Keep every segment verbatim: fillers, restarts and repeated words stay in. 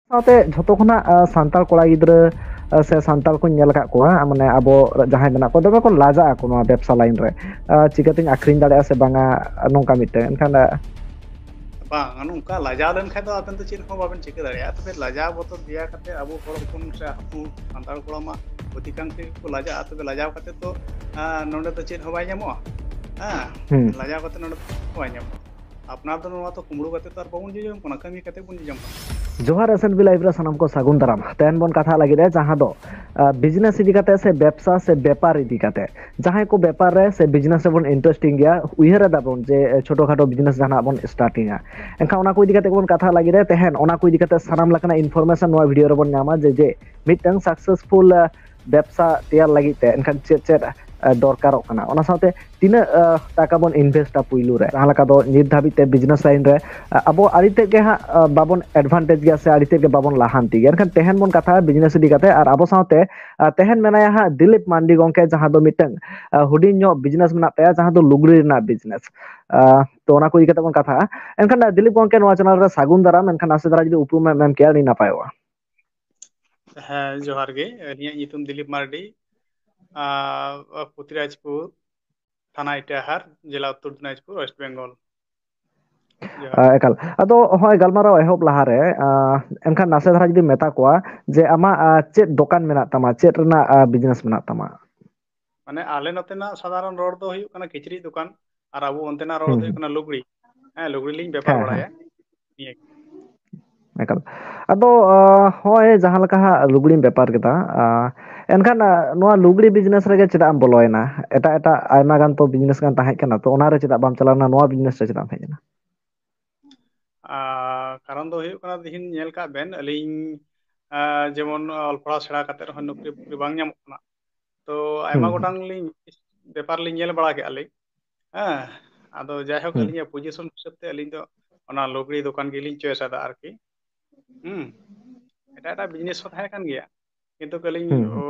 ᱥᱟᱶᱛᱮ ᱡᱷᱚᱛᱚ ᱠᱷᱚᱱᱟᱜ ᱥᱟᱱᱛᱟᱲ ᱠᱚᱲᱟ ᱜᱤᱫᱽᱨᱟᱹ ᱥᱮ ᱥᱟᱱᱛᱟᱲ ᱠᱚᱧ ᱧᱮᱞ ᱟᱠᱟᱫ ᱠᱚᱣᱟ, ᱢᱟᱱᱮ ᱟᱵᱚ ᱡᱟᱦᱟᱸᱭ ᱢᱮᱱᱟᱜ ᱠᱚᱣᱟ, ᱫᱚᱢᱮ ᱠᱚ ᱞᱟᱡᱟᱜ ᱟᱠᱚ ᱱᱚᱣᱟ ᱵᱮᱵᱽᱥᱟ ᱞᱟᱭᱤᱱ ᱨᱮ᱾ ᱪᱤᱠᱟᱹᱛᱤᱧ ᱟᱹᱠᱷᱨᱤᱧ ᱫᱟᱲᱮᱭᱟᱜᱼᱟ ᱥᱮ ᱵᱟᱝᱟ, ᱱᱚᱝᱠᱟ ᱢᱤᱫᱴᱮᱱ᱾ ᱮᱱᱠᱷᱟᱱ ᱵᱟᱝ, ᱱᱚᱝᱠᱟ ᱞᱟᱡᱟᱣ ᱞᱮᱱᱠᱷᱟᱱ ᱫᱚ ᱟᱵᱮᱱ ᱫᱚ ᱪᱮᱫ ᱦᱚᱸ ᱵᱟᱵᱮᱱ ᱪᱤᱠᱟᱹ ᱫᱟᱲᱮᱭᱟᱜᱼᱟ᱾ ᱛᱚᱵᱮ ᱞᱟᱡᱟᱣ ᱵᱚᱛᱚᱨ ᱫᱮᱭᱟ ᱠᱟᱛᱮ ᱟᱵᱚ ᱦᱚᱲ ᱦᱚᱯᱚᱱ ᱥᱮ ᱟᱵᱚ ᱥᱟᱱᱛᱟᱲ ᱠᱚᱲᱟ ᱢᱟ ᱚᱫᱷᱤᱠᱟᱝᱥ ᱜᱮᱠᱚ ᱞᱟᱡᱟᱜᱼᱟ᱾ ᱛᱚᱵᱮ ᱞᱟᱡᱟᱣ ᱠᱟᱛᱮ ᱫᱚ ᱱᱚᱰᱮ ᱫᱚ ᱪᱮᱫ ᱦᱚᱸ ᱵᱟᱭ ᱧᱟᱢᱚᱜᱼᱟ᱾ ᱦᱮᱸ, ᱞᱟᱡᱟᱣ ᱠᱟᱛᱮ ᱱᱚᱰᱮ ᱫᱚ ᱪᱮᱫ ᱦᱚᱸ ᱵᱟᱭ ᱧᱟᱢᱚᱜᱼᱟ᱾ ᱟᱯᱱᱟᱨ ᱫᱚ ᱱᱚᱣᱟ ᱛᱚ ᱠᱩᱢᱵᱽᱲᱩ ᱠᱟᱛᱮ ᱛᱚ ᱟᱨ ᱵᱟᱵᱚᱱ ᱡᱚᱡᱚᱢ ᱠᱟᱱᱟ, ᱠᱟᱹᱢᱤ ᱠᱟᱛᱮ ᱵᱚᱱ ᱡᱚᱡᱚᱢ ᱠᱟᱱᱟ᱾ ᱡᱚᱦᱟᱨ S N B Live ᱨᱮ ᱥᱟᱱᱟᱢ ᱠᱚ ᱥᱟᱹᱜᱩᱱ ᱫᱟᱨᱟᱢ᱾ ᱛᱮᱦᱮᱧ ᱵᱚᱱ ᱠᱟᱛᱷᱟ ᱞᱟᱹᱜᱤᱫ ᱡᱟᱦᱟᱸ ᱫᱚ ᱵᱤᱡᱽᱱᱮᱥ ᱤᱫᱤ ᱠᱟᱛᱮ ᱥᱮ ᱵᱮᱵᱽᱥᱟ ᱥᱮ ᱵᱮᱯᱟᱨ ᱤᱫᱤ ᱠᱟᱛᱮ᱾ ᱡᱟᱦᱟᱸᱭ ᱠᱚ ᱵᱮᱯᱟᱨ ᱨᱮ ᱥᱮ ᱵᱤᱡᱽᱱᱮᱥ ᱨᱮᱵᱚᱱ ᱤᱱᱴᱟᱨᱮᱥᱴᱤᱝ ᱜᱮᱭᱟ, ᱩᱭᱦᱟᱹᱨ ᱮᱫᱟᱵᱚᱱ ᱡᱮ ᱪᱷᱳᱴᱳ ᱠᱷᱟᱴᱳ ᱵᱤᱡᱽᱱᱮᱥ ᱡᱟᱦᱟᱱᱟᱜ ᱵᱚᱱ ᱥᱴᱟᱨᱴᱤᱝᱟ, ᱮᱱᱠᱷᱟᱱ ᱚᱱᱟ ᱠᱚ ᱤᱫᱤ ᱠᱟᱛᱮ ᱵᱚᱱ ᱠᱟᱛᱷᱟ ᱞᱟᱹᱜᱤᱫ ᱛᱮᱦᱮᱧ ᱚᱱᱟ ᱠᱚ ᱤᱫᱤ ᱠᱟᱛᱮ ᱥᱟᱱᱟᱢ ᱞᱮᱠᱟᱱᱟᱜ ᱤᱱᱯᱷᱚᱨᱢᱮᱥᱚᱱ ᱱᱚᱣᱟ ᱵᱷᱤᱰᱤᱭᱳ ᱨᱮᱵᱚᱱ ᱧᱟᱢᱟ, ᱡᱮ ᱡᱮ ᱢᱤᱫᱴᱟᱝ ᱥᱟᱠᱥᱮᱥᱯᱷᱩᱞ ᱵᱮᱵᱽᱥᱟ ᱛᱮᱭᱟᱨ ᱞᱟᱹᱜᱤᱫ ᱛᱮ ᱮᱱᱠᱷᱟᱱ ᱪᱮᱫ ᱪᱮᱫ ᱫᱚᱨᱠᱟᱨᱚᱜ ᱠᱟᱱᱟ, ᱚᱱᱟ ᱥᱟᱶᱛᱮ ᱛᱤᱱᱟᱹᱜ ᱴᱟᱠᱟ ᱵᱚᱱ ᱤᱱᱵᱷᱮᱥᱴᱟ ᱯᱩᱭᱞᱩ ᱨᱮ᱾ ᱡᱟᱦᱟᱸ ᱞᱮᱠᱟ ᱫᱚ ᱱᱤᱛ ᱫᱷᱟᱹᱵᱤᱡ ᱛᱮ ᱵᱤᱡᱽᱱᱮᱥ ᱞᱟᱭᱤᱱ ᱨᱮ ᱟᱵᱚ ᱟᱹᱰᱤ ᱛᱮᱫ ᱜᱮ ᱦᱟᱸᱜ ᱵᱟᱵᱚᱱ ᱮᱰᱵᱷᱟᱱᱴᱮᱡᱽ ᱜᱮᱭᱟ ᱥᱮ ᱟᱹᱰᱤ ᱛᱮᱫ ᱜᱮ ᱵᱟᱵᱚᱱ ᱞᱟᱦᱟᱱᱛᱤ ᱜᱮᱭᱟ᱾ ᱮᱱᱠᱷᱟᱱ ᱛᱮᱦᱮᱧ ᱵᱚᱱ ᱠᱟᱛᱷᱟᱜᱼᱟ ᱵᱤᱡᱽᱱᱮᱥ ᱤᱫᱤ ᱠᱟᱛᱮ, ᱟᱨ ᱟᱵᱚ ᱥᱟᱶᱛᱮ ᱛᱮᱦᱮᱧ ᱢᱮᱱᱟᱭᱟ ᱦᱟᱸᱜ ᱫᱤᱞᱤᱯ ᱢᱟᱱᱰᱤ ᱜᱚᱢᱠᱮ, ᱡᱟᱦᱟᱸ ᱫᱚ ᱢᱤᱫᱴᱟᱝ ᱦᱩᱰᱤᱧ ᱧᱚᱜ ᱵᱤᱡᱽᱱᱮᱥ ᱢᱮᱱᱟᱜ ᱛᱟᱭᱟ, ᱡᱟᱦᱟᱸ ᱫᱚ ᱞᱩᱜᱽᱲᱤ ᱨᱮᱱᱟᱜ ᱵᱤᱡᱽᱱᱮᱥ᱾ ᱛᱚ ᱚᱱᱟ ᱠᱚ ᱤᱫᱤ ᱠᱟᱛᱮ ᱵᱚᱱ ᱠᱟᱛᱷᱟᱜᱼᱟ᱾ ᱮᱱᱠᱷᱟᱱ ᱫᱤᱞᱤᱯ ᱜᱚᱢᱠᱮ, ᱱᱚᱣᱟ ᱪᱮᱱᱮᱞ ᱨᱮ ᱥᱟᱹᱜᱩᱱ ᱫᱟᱨᱟᱢ᱾ ᱮᱱᱠᱷᱟᱱ ᱱᱟᱥᱮ ᱫᱷᱟᱨᱟ ᱡᱩᱫᱤ ᱩᱯᱨᱩᱢ ᱮᱢ ᱮᱢ ᱠᱮᱭᱟ, ᱟᱹᱰᱤ ᱱᱟᱯᱟᱭᱚᱜᱼᱟ᱾ ᱦᱮᱸ, ᱡᱚᱦᱟᱨ ᱜᱮ᱾ ᱟᱹᱞᱤᱧᱟᱜ ᱧᱩᱛᱩᱢ ᱫᱤᱞᱤᱯ ᱢᱟᱨᱰᱤ, ᱯᱩᱛᱷᱤᱨᱟᱡᱽᱯᱩᱨ, ᱛᱷᱟᱱᱟ ᱤᱴᱟᱦᱟᱨ, ᱡᱮᱞᱟ ᱩᱛᱛᱚᱨ ᱫᱤᱱᱟᱡᱽᱯᱩᱨ, ᱳᱭᱮᱥᱴ ᱵᱮᱝᱜᱚᱞ᱾ ᱮᱠᱟᱞ᱾ ᱟᱫᱚ ᱦᱚᱸᱜᱼᱚᱭ ᱜᱟᱞᱢᱟᱨᱟᱣ ᱮᱦᱚᱵ ᱞᱟᱦᱟᱨᱮ, ᱮᱱᱠᱷᱟᱱ ᱱᱟᱥᱮ ᱫᱷᱟᱨᱟ ᱡᱩᱫᱤ ᱢᱮᱛᱟ ᱠᱚᱣᱟ ᱡᱮ ᱟᱢᱟᱜ ᱪᱮᱫ ᱫᱚᱠᱟᱱ ᱢᱮᱱᱟᱜ ᱛᱟᱢᱟ, ᱪᱮᱫ ᱨᱮᱱᱟᱜ ᱵᱤᱡᱽᱱᱮᱥ ᱢᱮᱱᱟᱜ ᱛᱟᱢᱟ? ᱢᱟᱱᱮ ᱟᱞᱮ ᱱᱚᱛᱮᱱᱟᱜ ᱥᱟᱫᱷᱟᱨᱚᱱ ᱨᱚᱲ ᱫᱚ ᱦᱩᱭᱩᱜ ᱠᱟᱱᱟ ᱠᱤᱪᱨᱤᱡ ᱫᱚᱠᱟᱱ, ᱟᱨ ᱟᱵᱚ ᱚᱱᱛᱮᱱᱟᱜ ᱨᱚᱲ ᱫᱚ ᱦᱩᱭᱩᱜ ᱠᱟᱱᱟ ᱞᱩᱜᱽᱲᱤ᱾ ᱦᱮᱸ, ᱞᱩᱜᱽᱲᱤ ᱞᱤᱧ ᱵᱮᱯᱟᱨ ᱵᱟᱲᱟᱭᱟ᱾ ᱮᱠᱟᱞ᱾ ᱟᱫᱚ ᱦᱚᱸᱜᱼᱚᱭ ᱡᱟᱦᱟᱸ ᱞᱮᱠᱟ ᱦᱟᱸᱜ ᱞᱩᱜᱽᱲᱤᱢ ᱵᱮᱯᱟᱨ ᱠᱮᱫᱟ, ᱮᱱᱠᱷᱟᱱ ᱱᱚᱣᱟ ᱞᱩᱜᱽᱲᱤ ᱵᱤᱡᱽᱱᱮᱥ ᱨᱮᱜᱮ ᱪᱮᱫᱟᱜ ᱮᱢ ᱵᱚᱞᱚᱭᱮᱱᱟ? ᱮᱴᱟᱜ ᱮᱴᱟᱜ ᱟᱭᱢᱟ ᱜᱟᱱ ᱛᱚ ᱵᱤᱡᱽᱱᱮᱥ ᱜᱟᱱ ᱛᱟᱦᱮᱸ ᱠᱟᱱᱟ, ᱛᱚ ᱚᱱᱟᱨᱮ ᱪᱮᱫᱟᱜ ᱵᱟᱢ ᱪᱟᱞᱟᱣ ᱞᱮᱱᱟ, ᱱᱚᱣᱟ ᱵᱤᱡᱽᱱᱮᱥ ᱨᱮ ᱪᱮᱫᱟᱜ ᱮᱢ ᱦᱮᱡ ᱮᱱᱟ? ᱠᱟᱨᱚᱱ ᱫᱚ ᱦᱩᱭᱩᱜ ᱠᱟᱱᱟ, ᱛᱤᱦᱤᱧ ᱧᱮᱞ ᱠᱟᱜ ᱵᱮᱱ, ᱟᱹᱞᱤᱧ ᱡᱮᱢᱚᱱ ᱚᱞ ᱯᱟᱲᱦᱟᱣ ᱥᱮᱬᱟ ᱠᱟᱛᱮ ᱨᱮᱦᱚᱸ ᱱᱚᱠᱨᱤ ᱯᱷᱚᱠᱨᱤ ᱵᱟᱝ ᱧᱟᱢᱚᱜ ᱠᱟᱱᱟ᱾ ᱛᱚ ᱟᱭᱢᱟ ᱜᱚᱴᱟᱝ ᱞᱤᱧ ᱵᱮᱯᱟᱨ ᱞᱤᱧ ᱧᱮᱞ ᱵᱟᱲᱟ ᱠᱮᱜᱼᱟ ᱞᱤᱧ᱾ ᱦᱮᱸ, ᱟᱫᱚ ᱡᱟᱭᱦᱳᱠ, ᱟᱹᱞᱤᱧᱟᱜ ᱯᱚᱡᱤᱥᱚᱱ ᱦᱤᱥᱟᱹᱵ ᱛᱮ ᱟᱹᱞᱤᱧ ᱫᱚ ᱚᱱᱟ ᱞᱩᱜᱽᱲᱤ ᱫᱚᱠᱟᱱ ᱜᱮᱞᱤᱧ ᱪᱚᱭᱮᱥ ᱟᱫᱟ ᱟᱨᱠᱤ᱾ ᱦᱩᱸ, ᱮᱴᱟᱜ ᱮᱴᱟᱜ ᱵᱤᱡᱽᱱᱮᱥ ᱦᱚᱸ ᱛᱟᱦᱮᱸ ᱠᱟᱱ ᱜᱮᱭᱟ, ᱠᱤᱱᱛᱩ ᱟᱹᱞᱤᱧ ᱚ,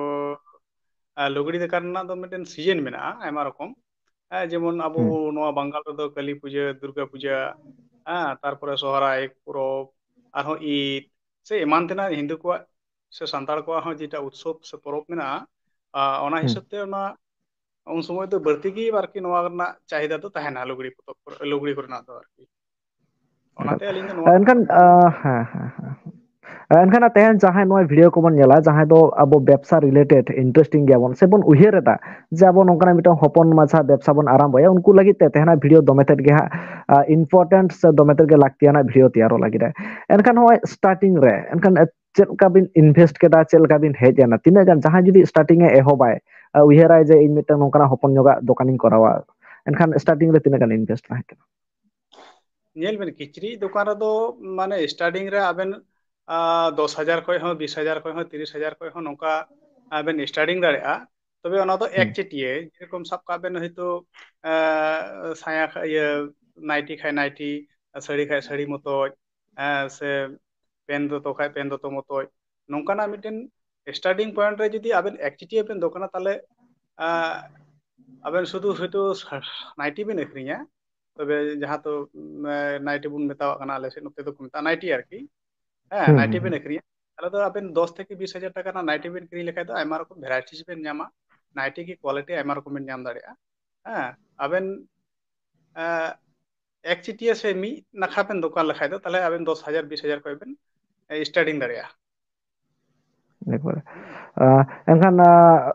ᱟᱨ ᱞᱩᱜᱽᱲᱤ ᱫᱚᱠᱟᱱ ᱨᱮᱱᱟᱜ ᱫᱚ ᱢᱤᱫᱴᱮᱱ ᱥᱤᱡᱮᱱ ᱢᱮᱱᱟᱜᱼᱟ ᱟᱭᱢᱟ ᱨᱚᱠᱚᱢ᱾ ᱦᱮᱸ, ᱡᱮᱢᱚᱱ ᱟᱵᱚ ᱱᱚᱣᱟ ᱵᱟᱝᱜᱟᱞ ᱨᱮᱫᱚ ᱠᱟᱹᱞᱤ ᱯᱩᱡᱟᱹ, ᱫᱩᱨᱜᱟ ᱯᱩᱡᱟᱹ, ᱦᱮᱸ, ᱛᱟᱨᱯᱚᱨᱮ ᱥᱚᱦᱨᱟᱭ ᱯᱚᱨᱚᱵᱽ, ᱟᱨᱦᱚᱸ ᱤᱫ, ᱥᱮ ᱮᱢᱟᱱ ᱛᱮᱱᱟᱜ ᱦᱤᱱᱫᱩ ᱠᱚᱣᱟᱜ ᱥᱮ ᱥᱟᱱᱛᱟᱲ ᱠᱚᱣᱟᱜ ᱦᱚᱸ ᱡᱮᱴᱟ ᱩᱛᱥᱚᱵ ᱥᱮ ᱯᱚᱨᱚᱵᱽ ᱢᱮᱱᱟᱜᱼᱟ, ᱟ, ᱚᱱᱟ ᱦᱩᱸ᱾ ᱦᱤᱥᱟᱹᱵ ᱛᱮ ᱚᱱᱟ ᱩᱱ ᱥᱚᱢᱚᱭ ᱫᱚ ᱵᱟᱹᱲᱛᱤ ᱜᱮ ᱟᱨᱠᱤ ᱱᱚᱣᱟ ᱨᱮᱱᱟᱜ ᱪᱟᱦᱤᱫᱟ ᱫᱚ ᱛᱟᱦᱮᱱᱟ, ᱞᱩᱜᱽᱲᱤ ᱯᱚᱛᱚᱵ ᱠᱚᱨᱮ, ᱞᱩᱜᱽᱲᱤ ᱠᱚᱨᱮᱱᱟᱜ ᱫᱚ ᱟᱨᱠᱤ᱾ ᱚᱱᱟᱛᱮ ᱟᱹᱞᱤᱧ ᱫᱚ ᱱᱚᱣᱟ ᱮᱱᱠᱷᱟᱱ, ᱠᱚᱫᱚ ᱟ, ᱦᱮᱸ, ᱦᱮᱸ, ᱦᱮᱸ᱾ ᱮᱱᱠᱷᱟᱱ ᱛᱮᱦᱮᱧ ᱡᱟᱦᱟᱸᱭ ᱱᱚᱣᱟ ᱵᱷᱤᱰᱤᱭᱳ ᱠᱚᱵᱚᱱ ᱧᱮᱞᱟ, ᱡᱟᱦᱟᱸᱭ ᱫᱚ ᱟᱵᱚ ᱵᱮᱵᱽᱥᱟ related interesting ᱜᱮᱭᱟᱵᱚᱱ ᱥᱮ ᱵᱚᱱ ᱩᱭᱦᱟᱹᱨ ᱮᱫᱟ ᱡᱮ ᱟᱵᱚ ᱱᱚᱝᱠᱟᱱᱟᱜ ᱢᱤᱫᱴᱟᱝ ᱦᱚᱯᱚᱱ ᱢᱟᱪᱷᱟ ᱵᱮᱵᱽᱥᱟ ᱵᱚᱱ ᱟᱨᱟᱢᱵᱚᱭᱟ, ᱩᱱᱠᱩ ᱞᱟᱹᱜᱤᱫ ᱛᱮ ᱛᱮᱦᱮᱧᱟᱜ ᱵᱷᱤᱰᱤᱭᱳ ᱫᱚᱢᱮ ᱛᱮᱫ ᱜᱮ ᱦᱟᱸᱜ, ᱟ, important ᱥᱮ ᱫᱚᱢᱮ ᱛᱮᱫ ᱜᱮ ᱞᱟᱹᱠᱛᱤᱭᱟᱱᱟᱜ ᱵᱷᱤᱰᱤᱭᱳ ᱛᱮᱭᱟᱨᱚᱜ ᱞᱟᱹᱜᱤᱫ ᱮ᱾ ᱮᱱᱠᱷᱟᱱ ᱱᱚᱜᱼᱚᱭ starting ᱨᱮ, ᱮᱱᱠᱷᱟᱱ ᱪᱮᱫ ᱞᱮᱠᱟ ᱵᱤᱱ invest ᱠᱮᱫᱟ, ᱪᱮᱫ ᱞᱮᱠᱟ ᱵᱤᱱ ᱦᱮᱡ ᱮᱱᱟ, ᱛᱤᱱᱟᱹᱜ ᱜᱟᱱ ᱡᱟᱦᱟᱸᱭ ᱡᱩᱫᱤ starting ᱮ ᱮᱦᱚᱵᱟᱭ, ᱟ, ᱩᱭᱦᱟᱹᱨᱟᱭ ᱡᱮ ᱤᱧ ᱢᱤᱫᱴᱟᱝ ᱱᱚᱝᱠᱟᱱᱟᱜ ᱦᱚᱯᱚᱱ ᱧᱚᱜᱟᱜ ᱫᱚᱠᱟᱱᱤᱧ ᱠᱚᱨᱟᱣᱟ, ᱮᱱᱠᱷᱟᱱ starting ᱨᱮ ᱛᱤᱱᱟᱹᱜ ᱜᱟᱱ invest ᱛᱟᱦᱮᱸ ᱠᱟᱱᱟ? ᱧᱮᱞ ᱵᱮᱱ, ᱠᱤᱪᱨᱤᱡ ᱫᱚᱠᱟᱱ ᱨᱮᱫᱚ ᱢᱟᱱᱮ starting ᱨᱮ ᱟᱵᱮᱱ, ᱟ, ᱫᱚᱥ ᱦᱟᱡᱟᱨ ᱠᱷᱚᱱ ᱦᱚᱸ, ᱵᱤᱥ ᱦᱟᱡᱟᱨ ᱠᱷᱚᱱ ᱦᱚᱸ, ᱛᱤᱨᱤᱥ ᱦᱟᱡᱟᱨ ᱠᱷᱚᱱ ᱦᱚᱸ ᱱᱚᱝᱠᱟ ᱟᱵᱮᱱ starting ᱫᱟᱲᱮᱭᱟᱜᱼᱟ᱾ ᱛᱚᱵᱮ ᱚᱱᱟ ᱫᱚ ᱮᱠ ᱦᱩᱸ᱾ ᱪᱮᱴᱤᱭᱟᱹ, ᱡᱮᱨᱚᱠᱚᱢ ᱥᱟᱵ ᱠᱟᱜ ᱵᱮᱱ ᱦᱚᱭᱛᱳ, ᱟ, ᱥᱟᱭᱟ ᱠᱷᱟ-, ᱤᱭᱟᱹ, ᱱᱟᱭᱴᱤ ᱠᱷᱟᱡ ᱱᱟᱭᱴᱤ, ᱥᱟᱹᱲᱤ ᱠᱷᱟᱡ ᱥᱟᱹᱲᱤ ᱢᱚᱛᱚᱡ, ᱦᱮᱸ, ᱥᱮ ᱯᱮᱱ ᱫᱚᱛᱚ ᱠᱷᱟᱡ ᱯᱮᱱ ᱫᱚᱛᱚ ᱢᱚᱛᱚᱡ, ᱱᱚᱝᱠᱟᱱᱟᱜ ᱢᱤᱫᱴᱮᱱ starting point ᱨᱮ ᱡᱩᱫᱤ ᱟᱵᱮᱱ ᱮᱠ ᱪᱮᱴᱤᱭᱟᱹ ᱵᱮᱱ ᱫᱚᱠᱟᱱᱟ, ᱛᱟᱦᱞᱮ, ᱟ, ᱟᱵᱮᱱ ᱥᱩᱫᱷᱩ ᱦᱚᱭᱛᱳ ᱥᱟ-, ᱱᱟᱭᱴᱤ ᱵᱮᱱ ᱟᱹᱠᱷᱨᱤᱧᱟ, ᱛᱚᱵᱮ ᱡᱟᱦᱟᱸ ᱫᱚ, ᱩᱢ, ᱮ, ᱱᱟᱭᱴᱤ ᱵᱚᱱ ᱢᱮᱛᱟᱣᱟᱜ ᱠᱟᱱᱟ, ᱟᱞᱮ ᱥᱮᱫ ᱱᱚᱛᱮ ᱫᱚᱠᱚ ᱢᱮᱛᱟᱜᱼᱟ ᱱᱟᱭᱴᱤ ᱟᱨᱠᱤ, ᱦᱮᱸ, ᱦᱩᱸ, ᱱᱟᱭᱴᱤ ᱦᱩᱸ, ᱵᱮᱱ ᱦᱩᱸ᱾ ᱟᱹᱠᱷᱨᱤᱧᱟ, ᱛᱟᱦᱞᱮ ᱫᱚ ᱟᱵᱮᱱ ᱫᱚᱥ ᱛᱷᱮᱠᱮ ᱵᱤᱥ ᱦᱟᱡᱟᱨ ᱴᱟᱠᱟ ᱨᱮᱱᱟᱜ ᱱᱟᱭᱴᱤ ᱵᱮᱱ ᱠᱤᱨᱤᱧ ᱞᱮᱠᱷᱟᱡ ᱫᱚ ᱟᱭᱢᱟ ᱨᱚᱠᱚᱢ varieties ᱵᱮᱱ ᱧᱟᱢᱟ, ᱱᱟᱭᱴᱤ ᱜᱮ quality ᱟᱭᱢᱟ ᱨᱚᱠᱚᱢ ᱵᱮᱱ ᱧᱟᱢ ᱫᱟᱲᱮᱭᱟᱜᱼᱟ, ᱦᱮᱸ, ᱟᱵᱮᱱ, ᱮ, ᱮᱠ ᱪᱤᱴᱤᱭᱟᱹ ᱥᱮ ᱢᱤᱫ ᱱᱟᱠᱷᱟ ᱵᱮᱱ ᱫᱚᱠᱟᱱ ᱞᱮᱠᱷᱟᱡ ᱫᱚ, ᱛᱟᱦᱞᱮ ᱟᱵᱮᱱ ᱫᱚᱥ ᱦᱟᱡᱟᱨ, ᱵᱤᱥ ᱦᱟᱡᱟᱨ ᱠᱷᱚᱡ ᱵᱮᱱ, ᱮ, starting ᱫᱟᱲᱮᱭᱟᱜᱼᱟ᱾ ᱮᱠᱵᱟᱨᱮ᱾ ᱟ, ᱮᱱᱠᱷᱟᱱ, ᱟ,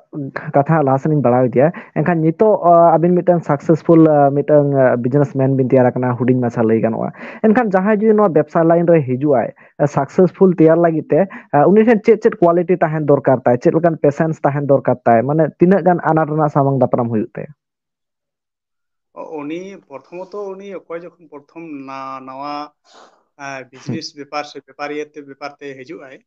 ᱠᱟᱛᱷᱟ ᱞᱟᱦᱟ ᱥᱮᱫ ᱤᱧ ᱵᱟᱲᱦᱟᱣ ᱤᱫᱤᱭᱟ᱾ ᱮᱱᱠᱷᱟᱱ ᱱᱤᱛᱚᱜ, ᱟ, ᱟᱹᱵᱤᱱ ᱢᱤᱫᱴᱟᱝ successful, ᱟ, ᱢᱤᱫᱴᱟᱝ, ᱟ, business man ᱵᱤᱱ ᱛᱮᱭᱟᱨ ᱟᱠᱟᱱᱟ, ᱦᱩᱰᱤᱧ ᱢᱟᱪᱷᱟ ᱞᱟᱹᱭ ᱜᱟᱱᱚᱜᱼᱟ᱾ ᱮᱱᱠᱷᱟᱱ ᱡᱟᱦᱟᱸᱭ ᱡᱩᱫᱤ ᱱᱚᱣᱟ ᱵᱮᱵᱽᱥᱟ line ᱨᱮ ᱦᱤᱡᱩᱜ ᱟᱭ, ᱟ, successful ᱛᱮᱭᱟᱨ ᱞᱟᱹᱜᱤᱫ ᱛᱮ, ᱟ, ᱩᱱᱤ ᱴᱷᱮᱱ ᱪᱮᱫ ᱪᱮᱫ quality ᱛᱟᱦᱮᱱ ᱫᱚᱨᱠᱟᱨ ᱛᱟᱭ, ᱪᱮᱫ ᱞᱮᱠᱟᱱ patience ᱛᱟᱦᱮᱱ ᱫᱚᱨᱠᱟᱨ ᱛᱟᱭ, ᱢᱟᱱᱮ ᱛᱤᱱᱟᱹᱜ ᱜᱟᱱ ᱟᱱᱟᱴ ᱨᱮᱱᱟᱜ ᱥᱟᱢᱟᱝ ᱫᱟᱯᱨᱟᱢ ᱦᱩᱭᱩᱜ ᱛᱟᱭᱟ? ᱩᱱᱤ ᱯᱨᱚᱛᱷᱚᱢᱚᱛᱚ, ᱩᱱᱤ ᱚᱠᱚᱭ ᱡᱚᱠᱷᱚᱱ ᱯᱨᱚᱛᱷᱚᱢ ᱱᱟ-, ᱱᱟᱣᱟ, ᱟ, ᱦᱩᱸ᱾ Business ᱵᱮᱯᱟᱨ ᱥᱮ ᱵᱮᱯᱟᱨᱤᱭᱟᱹ ᱛᱮ ᱵᱮᱯᱟᱨ ᱛᱮ ᱦᱤᱡᱩᱜ ᱟᱭ,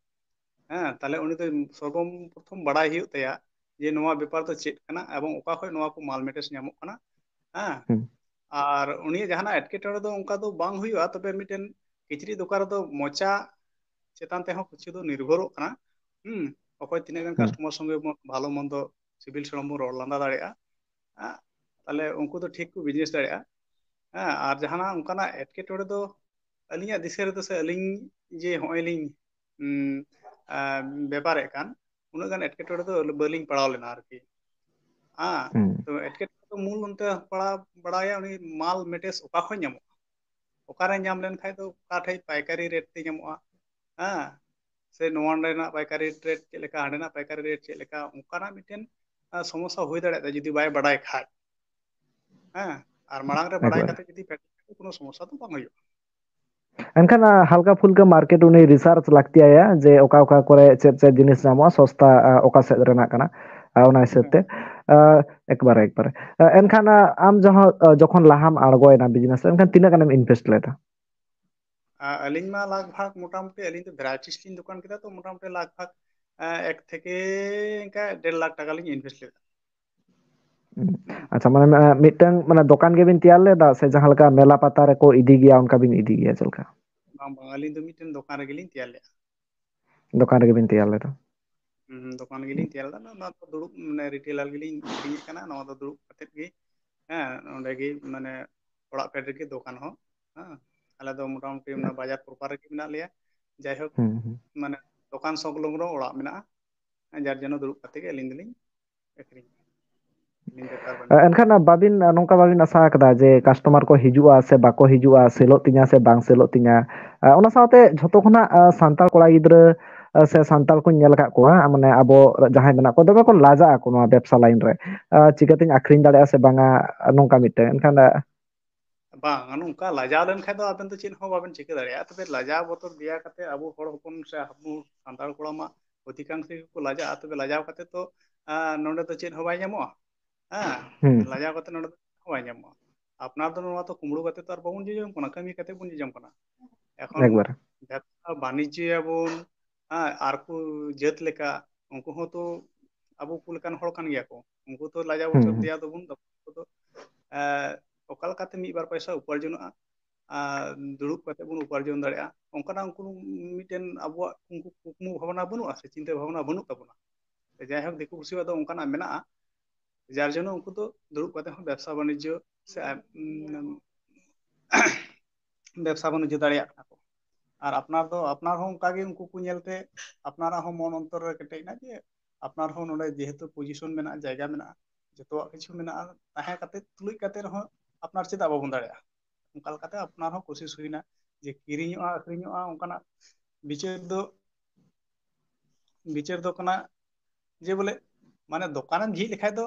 ᱦᱮᱸ, ᱛᱟᱦᱞᱮ ᱩᱱᱤ ᱫᱚ ᱥᱚᱨᱵᱚ ᱯᱨᱚᱛᱷᱚᱢ ᱵᱟᱲᱟᱭ ᱦᱩᱭᱩᱜ ᱛᱟᱭᱟ ᱡᱮ ᱱᱚᱣᱟ ᱵᱮᱯᱟᱨ ᱫᱚ ᱪᱮᱫ ᱠᱟᱱᱟ ᱮᱵᱚᱝ ᱚᱠᱟ ᱠᱷᱚᱡ ᱱᱚᱣᱟ ᱠᱚ ᱢᱟᱞ materials ᱧᱟᱢᱚᱜ ᱠᱟᱱᱟ, ᱦᱮᱸ᱾ ᱦᱩᱸ᱾ ᱟᱨ ᱩᱱᱤᱭᱟᱜ ᱡᱟᱦᱟᱱᱟᱜ ᱮᱴᱠᱮᱴᱚᱬᱮ ᱫᱚ ᱚᱱᱠᱟ ᱫᱚ ᱵᱟᱝ ᱦᱩᱭᱩᱜᱼᱟ, ᱛᱚᱵᱮ ᱢᱤᱫᱴᱮᱱ ᱠᱤᱪᱨᱤᱡ ᱫᱚᱠᱟᱱ ᱨᱮᱫᱚ ᱢᱚᱪᱟ ᱪᱮᱛᱟᱱ ᱛᱮᱦᱚᱸ ᱠᱤᱪᱷᱩ ᱫᱚ ᱱᱤᱨᱵᱷᱚᱨᱚᱜ ᱠᱟᱱᱟ, ᱦᱩᱸ, ᱚᱠᱚᱭ ᱛᱤᱱᱟᱹᱜ ᱜᱟᱱ ᱦᱩᱸ᱾ Customer ᱥᱚᱸᱜᱮ ᱵᱚ-, ᱵᱷᱟᱞᱚ ᱢᱚᱱᱫᱚ ᱥᱤᱵᱤᱞ ᱥᱚᱲᱚᱢ ᱵᱚᱱ ᱨᱚᱲ ᱞᱟᱸᱫᱟ ᱫᱟᱲᱮᱭᱟᱜᱼᱟ, ᱦᱮᱸ, ᱛᱟᱦᱞᱮ ᱩᱱᱠᱩ ᱫᱚ ᱴᱷᱤᱠ ᱠᱚ business ᱫᱟᱲᱮᱭᱟᱜᱼᱟ, ᱦᱮᱸ᱾ ᱟᱨ ᱡᱟᱦᱟᱱᱟᱜ ᱚᱱᱠᱟᱱᱟᱜ ᱮᱴᱠᱮᱴᱚᱬᱮ ᱫᱚ ᱟᱹᱞᱤᱧᱟᱜ ᱫᱤᱥᱟᱹ ᱨᱮᱫᱚ ᱥᱮ ᱟᱹᱞᱤᱧ ᱡᱮ ᱦᱚᱸᱜᱼᱚᱭ ᱞᱤᱧ ᱩᱸ, ᱟ, ᱵᱮᱯᱟᱨᱮᱫ ᱠᱟᱱ, ᱩᱱᱟᱹᱜ ᱜᱟᱱ ᱮᱴᱠᱮᱴᱚᱬᱮ ᱫᱚ ᱵᱟᱹᱞᱤᱧ ᱯᱟᱲᱟᱣ ᱞᱮᱱᱟ ᱟᱨᱠᱤ᱾ ᱦᱮᱸ, ᱦᱩᱸ᱾ ᱛᱚ ᱮᱴᱠᱮᱴᱚᱬᱮ ᱫᱚ ᱢᱩᱞ ᱚᱱᱛᱮ ᱯᱟᱲᱟᱣ ᱵᱟᱲᱟᱭᱟ ᱩᱱᱤ ᱢᱟᱞ ᱢᱮᱴᱮᱥ ᱚᱠᱟ ᱠᱷᱚᱱ ᱧᱟᱢᱚᱜᱼᱟ, ᱚᱠᱟᱨᱮ ᱧᱟᱢ ᱞᱮᱱᱠᱷᱟᱡ ᱫᱚ ᱚᱠᱟ ᱴᱷᱮᱡ ᱯᱟᱭᱠᱟᱨᱤ ᱨᱮᱴ ᱛᱮ ᱧᱟᱢᱚᱜᱼᱟ, ᱦᱮᱸ, ᱥᱮ ᱱᱚᱣᱟ ᱱᱚᱰᱮᱱᱟᱜ ᱯᱟᱭᱠᱟᱨᱤ ᱨᱮᱴ ᱪᱮᱫ ᱞᱮᱠᱟ, ᱦᱟᱸᱰᱮᱱᱟᱜ ᱯᱟᱭᱠᱟᱨᱤ ᱨᱮᱴ ᱪᱮᱫ ᱞᱮᱠᱟ, ᱚᱱᱠᱟᱱᱟᱜ ᱢᱤᱫᱴᱮᱱ, ᱟ, ᱥᱚᱢᱚᱥᱥᱟ ᱦᱩᱭ ᱫᱟᱲᱮᱭᱟᱜᱼᱟ ᱡᱩᱫᱤ ᱵᱟᱭ ᱵᱟᱰᱟᱭ ᱠᱷᱟᱡ᱾ ᱦᱮᱸ, ᱟᱨ ᱢᱟᱲᱟᱝ ᱨᱮ ᱵᱟᱰᱟᱭ ᱮᱠᱵᱟᱨᱮ᱾ ᱠᱟᱛᱮ ᱡᱩᱫᱤ ᱯᱷᱮᱰ ᱞᱮᱠᱷᱟᱡ ᱫᱚ ᱠᱳᱱᱳ ᱥᱚᱢᱚᱥᱥᱟ ᱫᱚ ᱵᱟᱝ ᱦᱩᱭᱩᱜᱼᱟ᱾ ᱮᱱᱠᱷᱟᱱ, ᱟ, ᱦᱟᱞᱠᱟ ᱯᱷᱩᱞᱠᱟ ᱢᱟᱨᱠᱮᱴ ᱩᱱᱤ ᱨᱤᱥᱟᱨᱪ ᱞᱟᱹᱠᱛᱤ ᱟᱭᱟ ᱡᱮ ᱚᱠᱟ ᱚᱠᱟ ᱠᱚᱨᱮ ᱪᱮᱫ ᱪᱮᱫ ᱡᱤᱱᱤᱥ ᱧᱟᱢᱚᱜᱼᱟ, ᱥᱚᱥᱛᱟ, ᱟ, ᱚᱠᱟ ᱥᱮᱫ ᱨᱮᱱᱟᱜ ᱠᱟᱱᱟ, ᱟ, ᱚᱱᱟ ᱦᱤᱥᱟᱹᱵ ᱛᱮ᱾ ᱦᱮᱸ᱾ ᱟ, ᱮᱠᱵᱟᱨᱮ, ᱮᱠᱵᱟᱨᱮ᱾ ᱟ, ᱮᱱᱠᱷᱟᱱ, ᱟ, ᱟᱢ ᱡᱟᱦᱟᱸ, ᱟ, ᱡᱚᱠᱷᱚᱱ ᱞᱟᱦᱟᱢ ᱟᱬᱜᱚᱭᱮᱱᱟ ᱵᱤᱡᱽᱱᱮᱥ ᱨᱮ, ᱮᱱᱠᱷᱟᱱ ᱛᱤᱱᱟᱹᱜ ᱜᱟᱱᱮᱢ ᱤᱱᱵᱷᱮᱥᱴ ᱞᱮᱫᱟ? ᱟ, ᱟᱹᱞᱤᱧ ᱢᱟ ᱞᱟᱜᱽ ᱵᱷᱟᱜᱽ ᱢᱚᱴᱟᱢᱩᱴᱤ ᱟᱹᱞᱤᱧ ᱫᱚ ᱵᱷᱮᱨᱟᱭᱴᱤᱥ ᱞᱤᱧ ᱫᱚᱠᱟᱱ ᱠᱮᱫᱟ, ᱛᱚ ᱢᱚᱴᱟᱢᱩᱴᱤ ᱞᱟᱜᱽ ᱵᱷᱟᱜᱽ, ᱟ, ᱮᱠ ᱛᱷᱮᱠᱮ ᱤᱱᱠᱟ ᱰᱮᱲ ᱞᱟᱠᱷ ᱴᱟᱠᱟ ᱞᱤᱧ ᱤᱱᱵᱷᱮᱥᱴ ᱞᱮᱫᱟ᱾ ᱦᱩᱸ᱾ ᱟᱪᱪᱷᱟ, ᱢᱟᱱᱮ, ᱢᱟᱱᱮ ᱢᱤᱫᱴᱟᱝ, ᱢᱟᱱᱮ, ᱫᱚᱠᱟᱱ ᱜᱮᱵᱤᱱ ᱛᱮᱭᱟᱨ ᱞᱮᱫᱟ ᱥᱮ ᱡᱟᱦᱟᱸ ᱞᱮᱠᱟ ᱢᱮᱞᱟ ᱯᱟᱛᱟ ᱨᱮᱠᱚ ᱤᱫᱤ ᱜᱮᱭᱟ ᱚᱱᱠᱟ ᱵᱤᱱ ᱤᱫᱤ ᱜᱮᱭᱟ ᱪᱮᱫ ᱞᱮᱠᱟ? ᱵᱟᱝ, ᱵᱟᱝ, ᱟᱹᱞᱤᱧ ᱫᱚ ᱢᱤᱫᱴᱮᱱ ᱫᱚᱠᱟᱱ ᱨᱮᱜᱮᱞᱤᱧ ᱛᱮᱭᱟᱨ ᱞᱮᱫᱟ᱾ ᱫᱚᱠᱟᱱ ᱨᱮᱜᱮ ᱵᱤᱱ ᱛᱮᱭᱟᱨ ᱞᱮᱫᱟ? ᱦᱩᱸ, ᱫᱚᱠᱟᱱ ᱜᱮᱞᱤᱧ ᱛᱮᱭᱟᱨ ᱞᱮᱫᱟ᱾ ᱱᱚᱣᱟ ᱫᱚ ᱫᱩᱲᱩᱵ, ᱢᱟᱱᱮ, ᱨᱤᱴᱮᱞᱟᱨ ᱜᱮᱞᱤᱧ ᱟᱹᱠᱷᱨᱤᱧᱮᱫ ᱠᱟᱱᱟ᱾ ᱱᱚᱣᱟ ᱫᱚ ᱫᱩᱲᱩᱵ ᱠᱟᱛᱮᱫ ᱜᱮ, ᱦᱮᱸ, ᱱᱚᱸᱰᱮ ᱜᱮ, ᱢᱟᱱᱮ, ᱚᱲᱟᱜ ᱯᱷᱮᱰ ᱨᱮᱜᱮ ᱫᱚᱠᱟᱱ ᱦᱚᱸ, ᱦᱮᱸ᱾ ᱟᱞᱮ ᱫᱚ ᱢᱚᱴᱟᱢᱩᱴᱤ ᱚᱱᱟ ᱵᱟᱡᱟᱨ ᱯᱨᱚᱯᱟᱨ ᱨᱮᱜᱮ ᱢᱮᱱᱟᱜ ᱞᱮᱭᱟ᱾ ᱡᱟᱭᱦᱳᱠ, ᱦᱩᱸ, ᱦᱩᱸ᱾ ᱢᱟᱱᱮ, ᱫᱚᱠᱟᱱ ᱥᱚᱝᱞᱚᱜᱱᱚ ᱚᱲᱟᱜ ᱢᱮᱱᱟᱜᱼᱟ᱾ ᱡᱟᱨ ᱡᱚᱱᱱᱚ ᱫᱩᱲᱩᱵ ᱠᱟᱛᱮ ᱜᱮ ᱟᱹᱞᱤᱧ ᱫᱚᱞᱤᱧ ᱟᱹᱠᱷᱨᱤᱧ᱾ ᱟᱹᱞᱤᱧ ᱵᱮᱯᱟᱨ ᱵᱟᱹᱱᱤᱡᱽ᱾ ᱮᱱᱠᱷᱟᱱ ᱵᱟᱵᱤᱱ, ᱱᱚᱝᱠᱟ ᱵᱟᱵᱤᱱ ᱟᱥᱟ ᱟᱠᱟᱫᱟ ᱡᱮ ᱠᱟᱥᱴᱚᱢᱟᱨ ᱠᱚ ᱦᱤᱡᱩᱜᱼᱟ ᱥᱮ ᱵᱟᱠᱚ ᱦᱤᱡᱩᱜᱼᱟ, ᱥᱮᱞᱚᱜ ᱛᱤᱧᱟ ᱥᱮ ᱵᱟᱝ ᱥᱮᱞᱚᱜ ᱛᱤᱧᱟ? ᱚᱱᱟ ᱥᱟᱶᱛᱮ ᱡᱷᱚᱛᱚ ᱠᱷᱚᱱᱟᱜ ᱥᱟᱱᱛᱟᱲ ᱠᱚᱲᱟ ᱜᱤᱫᱽᱨᱟᱹ ᱥᱮ ᱥᱟᱱᱛᱟᱲ ᱠᱚᱧ ᱧᱮᱞ ᱟᱠᱟᱫ ᱠᱚᱣᱟ, ᱢᱟᱱᱮ, ᱟᱵᱚ ᱡᱟᱦᱟᱸᱭ ᱢᱮᱱᱟᱜ ᱠᱚᱣᱟ, ᱫᱚᱢᱮ ᱠᱚ ᱞᱟᱡᱟᱜ ᱟᱠᱚ ᱱᱚᱣᱟ ᱵᱮᱵᱽᱥᱟ ᱞᱟᱭᱤᱱ ᱨᱮ᱾ ᱪᱤᱠᱟᱹᱛᱤᱧ ᱟᱹᱠᱷᱨᱤᱧ ᱫᱟᱲᱮᱭᱟᱜᱼᱟ ᱥᱮ ᱵᱟᱝᱟ, ᱱᱚᱝᱠᱟ ᱢᱤᱫᱴᱟᱝ᱾ ᱮᱱᱠᱷᱟᱱ ᱵᱟᱝ, ᱱᱚᱝᱠᱟ ᱞᱟᱡᱟᱣ ᱞᱮᱱᱠᱷᱟᱱ ᱫᱚ ᱟᱵᱮᱱ ᱫᱚ ᱪᱮᱫ ᱦᱚᱸ ᱵᱟᱵᱮᱱ ᱪᱤᱠᱟᱹ ᱫᱟᱲᱮᱭᱟᱜᱼᱟ᱾ ᱛᱚᱵᱮ ᱞᱟᱡᱟᱣ ᱵᱚᱛᱚᱨ ᱫᱮᱭᱟ ᱠᱟᱛᱮ ᱟᱵᱚ ᱦᱚᱲ ᱦᱚᱯᱚᱱ ᱥᱮ ᱟᱵᱚ ᱥᱟᱱᱛᱟᱲ ᱠᱚᱲᱟ ᱢᱟ ᱚᱫᱷᱤᱠᱟᱝᱥᱚ ᱜᱮᱠᱚ ᱞᱟᱡᱟᱜᱼᱟ᱾ ᱛᱚᱵᱮ ᱞᱟᱡᱟᱣ ᱠᱟᱛᱮ ᱛᱚ, ᱟᱸ, ᱱᱚᱰᱮ ᱫᱚ ᱪᱮᱫ ᱦᱚᱸ ᱵᱟᱭ ᱧᱟᱢᱚᱜᱼᱟ᱾ ᱦᱮᱸ, ᱦᱩᱸ᱾ ᱞᱟᱡᱟᱣ ᱠᱟᱛᱮ ᱱᱚᱰᱮ ᱫᱚ ᱪᱮᱫ ᱦᱚᱸ ᱵᱟᱭ ᱧᱟᱢᱚᱜᱼᱟ᱾ ᱟᱯᱱᱟᱨ ᱫᱚ ᱱᱚᱣᱟ ᱫᱚ ᱠᱩᱢᱵᱽᱲᱩ ᱠᱟᱛᱮ ᱛᱚ ᱟᱨ ᱵᱟᱵᱚᱱ ᱡᱚᱡᱚᱢ ᱠᱟᱱᱟ, ᱠᱟᱹᱢᱤ ᱠᱟᱛᱮ ᱵᱚᱱ ᱡᱚᱡᱚᱢ ᱠᱟᱱᱟ᱾ ᱮᱠᱷᱚᱱ ᱮᱠᱵᱟᱨᱮ᱾ ᱵᱮᱵᱽᱥᱟ ᱵᱟᱱᱤᱡᱽᱡᱚᱭᱟᱵᱚᱱ, ᱦᱮᱸ, ᱟᱨ ᱠᱚ ᱡᱟᱹᱛ ᱞᱮᱠᱟ ᱩᱱᱠᱩ ᱦᱚᱸ ᱛᱚ ᱟᱵᱚ ᱠᱚ ᱞᱮᱠᱟᱱ ᱦᱚᱲ ᱠᱟᱱ ᱜᱮᱭᱟ ᱠᱚ᱾ ᱩᱱᱠᱩ ᱛᱚ ᱞᱟᱡᱟᱣ ᱦᱩᱸ, ᱵᱚᱛᱚᱨ ᱦᱩᱸ᱾ ᱫᱮᱭᱟ ᱫᱚᱵᱚᱱ ᱩᱱᱠᱩ ᱫᱚ, ᱮ, ᱚᱠᱟ ᱞᱮᱠᱟᱛᱮ ᱢᱤᱫ ᱵᱟᱨ ᱯᱚᱭᱥᱟ ᱩᱯᱟᱨᱡᱚᱱᱚᱜᱼᱟ, ᱟᱨ ᱫᱩᱲᱩᱵ ᱠᱟᱛᱮ ᱵᱚᱱ ᱩᱯᱟᱨᱡᱚᱱ ᱫᱟᱲᱮᱭᱟᱜᱼᱟ, ᱚᱱᱠᱟᱱᱟᱜ ᱩᱱᱠᱩ ᱢᱤᱫᱴᱮᱱ ᱟᱵᱚᱣᱟᱜ ᱩᱱᱠᱩ ᱠᱩᱠᱢᱩ ᱵᱷᱟᱵᱽᱱᱟ ᱵᱟᱹᱱᱩᱜᱼᱟ ᱥᱮ ᱪᱤᱱᱛᱟᱹ ᱵᱷᱟᱵᱽᱱᱟ ᱵᱟᱹᱱᱩᱜ ᱛᱟᱵᱚᱱᱟ᱾ ᱡᱟᱭᱦᱳᱠ, ᱫᱤᱠᱩ ᱯᱩᱥᱤᱭᱟᱜ ᱫᱚ ᱚᱱᱠᱟᱱᱟᱜ ᱢᱮᱱᱟᱜᱼᱟ, ᱡᱟᱨ ᱡᱚᱱᱱᱚ ᱩᱱᱠᱩ ᱫᱚ ᱫᱩᱲᱩᱵ ᱠᱟᱛᱮ ᱦᱚᱸ ᱵᱮᱵᱽᱥᱟ ᱵᱟᱱᱤᱡᱽᱡᱚ ᱥᱮ, ᱩᱢ, ᱵᱮᱵᱽᱥᱟ ᱵᱟᱱᱤᱡᱽᱡᱚ ᱫᱟᱲᱮᱭᱟᱜ ᱠᱟᱱᱟ ᱠᱚ᱾ ᱟᱨ ᱟᱯᱱᱟᱨ ᱫᱚ, ᱟᱯᱱᱟᱨ ᱦᱚᱸ ᱚᱱᱠᱟ ᱜᱮ ᱩᱱᱠᱩ ᱠᱚ ᱧᱮᱞᱛᱮ ᱟᱯᱱᱟᱨᱟᱜ ᱦᱚᱸ ᱢᱚᱱ ᱚᱱᱛᱚᱨ ᱨᱮ ᱠᱮᱴᱮᱡ ᱮᱱᱟ ᱡᱮ ᱟᱯᱱᱟᱨ ᱦᱚᱸ ᱱᱚᱰᱮ ᱡᱮᱦᱮᱛᱩ position ᱢᱮᱱᱟᱜᱼᱟ, ᱡᱟᱭᱜᱟ ᱢᱮᱱᱟᱜᱼᱟ, ᱡᱚᱛᱚᱣᱟᱜ ᱠᱤᱪᱷᱩ ᱢᱮᱱᱟᱜᱼᱟ, ᱛᱟᱦᱮᱸ ᱠᱟᱛᱮ, ᱛᱩᱞᱩᱡ ᱠᱟᱛᱮ ᱨᱮᱦᱚᱸ ᱟᱯᱱᱟᱨ ᱪᱮᱫᱟᱜ ᱵᱟᱵᱚᱱ ᱫᱟᱲᱮᱭᱟᱜᱼᱟ? ᱚᱱᱠᱟ ᱞᱮᱠᱟᱛᱮ ᱟᱯᱱᱟᱨ ᱦᱚᱸ ᱠᱩᱥᱤᱥ ᱦᱩᱭᱱᱟ ᱡᱮ ᱠᱤᱨᱤᱧᱚᱜᱼᱟ, ᱟᱹᱠᱷᱨᱤᱧᱚᱜᱼᱟ, ᱚᱱᱠᱟᱱᱟᱜ ᱵᱤᱪᱟᱹᱨ ᱫᱚ, ᱵᱤᱪᱟᱹᱨ ᱫᱚ ᱠᱟᱱᱟ ᱡᱮ ᱵᱚᱞᱮ, ᱢᱟᱱᱮ ᱫᱚᱠᱟᱱᱮᱢ ᱡᱷᱤᱡ ᱞᱮᱠᱷᱟᱡ ᱫᱚ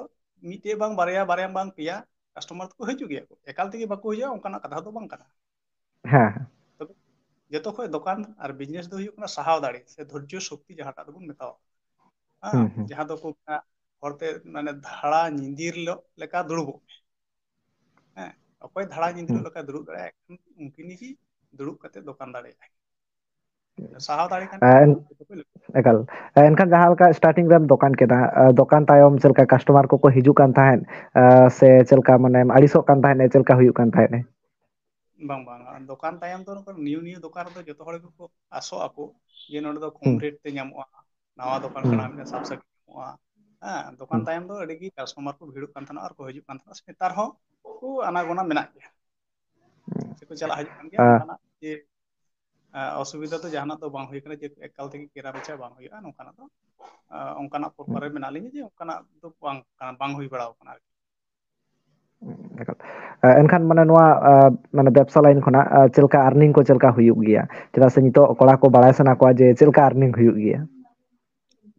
ᱢᱤᱫᱴᱮᱡ ᱵᱟᱝ ᱵᱟᱨᱭᱟ, ᱵᱟᱨᱭᱟ ᱵᱟᱝ ᱯᱮᱭᱟ customer ᱫᱚᱠᱚ ᱦᱤᱡᱩᱜ ᱜᱮᱭᱟ ᱠᱚ, ᱮᱠᱟᱞ ᱛᱮᱜᱮ ᱵᱟᱠᱚ ᱦᱤᱡᱩᱜᱼᱟ ᱚᱱᱠᱟᱱᱟᱜ ᱠᱟᱛᱷᱟ ᱫᱚ ᱵᱟᱝ ᱠᱟᱱᱟ᱾ ᱦᱮᱸ, ᱦᱮᱸ᱾ ᱛᱚᱵᱮ ᱡᱚᱛᱚ ᱠᱷᱚᱡ ᱫᱚᱠᱟᱱ ᱟᱨ business ᱫᱚ ᱦᱩᱭᱩᱜ ᱠᱟᱱᱟ ᱥᱟᱦᱟᱣ ᱫᱟᱲᱮ ᱥᱮ ᱫᱷᱳᱨᱡᱚ ᱥᱚᱠᱛᱤ ᱡᱟᱦᱟᱸᱴᱟᱜ ᱫᱚᱵᱚᱱ ᱢᱮᱛᱟᱣᱟᱜ ᱠᱟᱱᱟ᱾ ᱦᱮᱸ, ᱦᱩᱸ, ᱦᱩᱸ᱾ ᱡᱟᱦᱟᱸ ᱫᱚᱠᱚ ᱢᱮᱛᱟᱜᱼᱟ ᱦᱚᱲᱛᱮ ᱢᱟᱱᱮ ᱫᱷᱟᱲᱟ ᱧᱤᱫᱤᱨ ᱞᱮᱠᱟ ᱫᱩᱲᱩᱵᱚᱜ ᱢᱮ᱾ ᱦᱮᱸ, ᱚᱠᱚᱭ ᱫᱷᱟᱲᱟ ᱧᱤᱫᱤᱨ ᱦᱩᱸ᱾ ᱞᱮᱠᱟ ᱫᱩᱲᱩᱵ ᱫᱟᱲᱮᱭᱟᱜᱼᱟ, ᱩᱱᱠᱤᱱ ᱜᱮ ᱫᱩᱲᱩᱵ ᱠᱟᱛᱮ ᱫᱚᱠᱟᱱ ᱫᱟᱲᱮᱭᱟᱜᱼᱟᱭ᱾ ᱥᱟᱦᱟᱣ ᱫᱟᱲᱮ ᱠᱷᱟᱱ ᱮᱱ-, ᱡᱚᱛᱚ ᱠᱷᱚᱡ ᱞᱟᱹᱴᱩ᱾ ᱮᱠᱟᱞ᱾ ᱮᱱᱠᱷᱟᱱ ᱡᱟᱦᱟᱸ ᱞᱮᱠᱟ starting ᱨᱮᱢ ᱫᱚᱠᱟᱱ ᱠᱮᱫᱟ, ᱟ, ᱫᱚᱠᱟᱱ ᱛᱟᱭᱚᱢ ᱪᱮᱫ ᱞᱮᱠᱟ customer ᱠᱚᱠᱚ ᱦᱤᱡᱩᱜ ᱠᱟᱱ ᱛᱟᱦᱮᱸᱫ, ᱟ, ᱥᱮ ᱪᱮᱫ ᱞᱮᱠᱟ ᱢᱟᱱᱮᱢ ᱟᱹᱲᱤᱥᱚᱜ ᱠᱟᱱ ᱛᱟᱦᱮᱸᱫ, ᱪᱮᱫ ᱞᱮᱠᱟ ᱦᱩᱭᱩᱜ ᱠᱟᱱ ᱛᱟᱦᱮᱸᱫ? ᱵᱟᱝ, ᱵᱟᱝ, ᱫᱚᱠᱟᱱ ᱛᱟᱭᱚᱢ ᱫᱚ ᱱᱚᱝᱠᱟ new new ᱫᱚᱠᱟᱱ ᱨᱮᱫᱚ ᱡᱚᱛᱚ ᱦᱚᱲ ᱜᱮᱠᱚ ᱟᱥᱚᱜ ᱟᱠᱚ ᱡᱮ ᱱᱚᱸᱰᱮ ᱫᱚ ᱠᱚᱢ ᱦᱩᱸ᱾ rate ᱛᱮ ᱧᱟᱢᱚᱜᱼᱟ, ᱱᱟᱣᱟ ᱫᱚᱠᱟᱱ ᱠᱟᱱᱟ, ᱦᱩᱸ᱾ ᱢᱤᱫᱴᱮᱱ ᱥᱟᱵ ᱥᱟᱹᱠᱤ ᱧᱟᱢᱚᱜᱼᱟ᱾ ᱦᱮᱸ, ᱫᱚᱠᱟᱱ ᱦᱩᱸ᱾ ᱛᱟᱭᱚᱢ ᱫᱚ ᱟᱹᱰᱤ ᱜᱮ customer ᱠᱚ ᱵᱷᱤᱲᱚᱜ ᱠᱟᱱ ᱛᱟᱦᱮᱱᱟ ᱟᱨ ᱠᱚ ᱦᱤᱡᱩᱜ ᱠᱟᱱ ᱛᱟᱦᱮᱱᱟ, ᱱᱮᱛᱟᱨ ᱦᱚᱸ ᱠᱚ ᱟᱱᱟᱜᱚᱱᱟ ᱢᱮᱱᱟᱜ ᱜᱮᱭᱟ᱾ ᱥᱮᱠᱚ ᱪᱟᱞᱟᱜ ᱦᱤᱡᱩᱜ ᱠᱟᱱ ᱜᱮᱭᱟ, ᱟ, ᱚᱱᱠᱟᱱᱟᱜ ᱡᱮ, ᱟ, ᱚᱥᱩᱵᱤᱫᱷᱟ ᱫᱚ ᱡᱟᱦᱟᱱᱟᱜ ᱫᱚ ᱵᱟᱝ ᱦᱩᱭ ᱠᱟᱱᱟ ᱡᱮ ᱮᱠᱟᱞ ᱛᱮᱜᱮ ᱠᱮᱱᱟ ᱵᱮᱪᱟ ᱵᱟᱝ ᱦᱩᱭᱩᱜᱼᱟ, ᱱᱚᱝᱠᱟᱱᱟᱜ ᱫᱚ, ᱟ, ᱚᱱᱠᱟᱱᱟᱜ ᱦᱩᱸ᱾ ᱯᱨᱚᱯᱟᱨ ᱨᱮ ᱢᱮᱱᱟᱜ ᱞᱤᱧᱟ ᱡᱮ ᱚᱱᱠᱟᱱᱟᱜ ᱫᱚ ᱵᱟᱝ ᱠᱟᱱᱟ, ᱵᱟᱝ ᱦᱩᱭ ᱵᱟᱲᱟᱣ ᱠᱟᱱᱟ ᱟᱨᱠᱤ᱾ ᱮᱠᱟᱞ᱾ ᱟ, ᱮᱱᱠᱷᱟᱱ ᱢᱟᱱᱮ ᱱᱚᱣᱟ, ᱟ, ᱢᱟᱱᱮ ᱵᱮᱵᱽᱥᱟ line ᱠᱷᱚᱱᱟᱜ, ᱟ, ᱪᱮᱫ ᱞᱮᱠᱟ earning ᱠᱚ ᱪᱮᱫ ᱞᱮᱠᱟ ᱦᱩᱭᱩᱜ ᱜᱮᱭᱟ? ᱪᱮᱫᱟᱜ ᱥᱮ ᱱᱤᱛᱚᱜ ᱠᱚᱲᱟ ᱠᱚ ᱵᱟᱲᱟᱭ ᱥᱟᱱᱟ ᱠᱚᱣᱟ ᱡᱮ ᱪᱮᱫ ᱞᱮᱠᱟ earning ᱦᱩᱭᱩᱜ ᱜᱮᱭᱟ?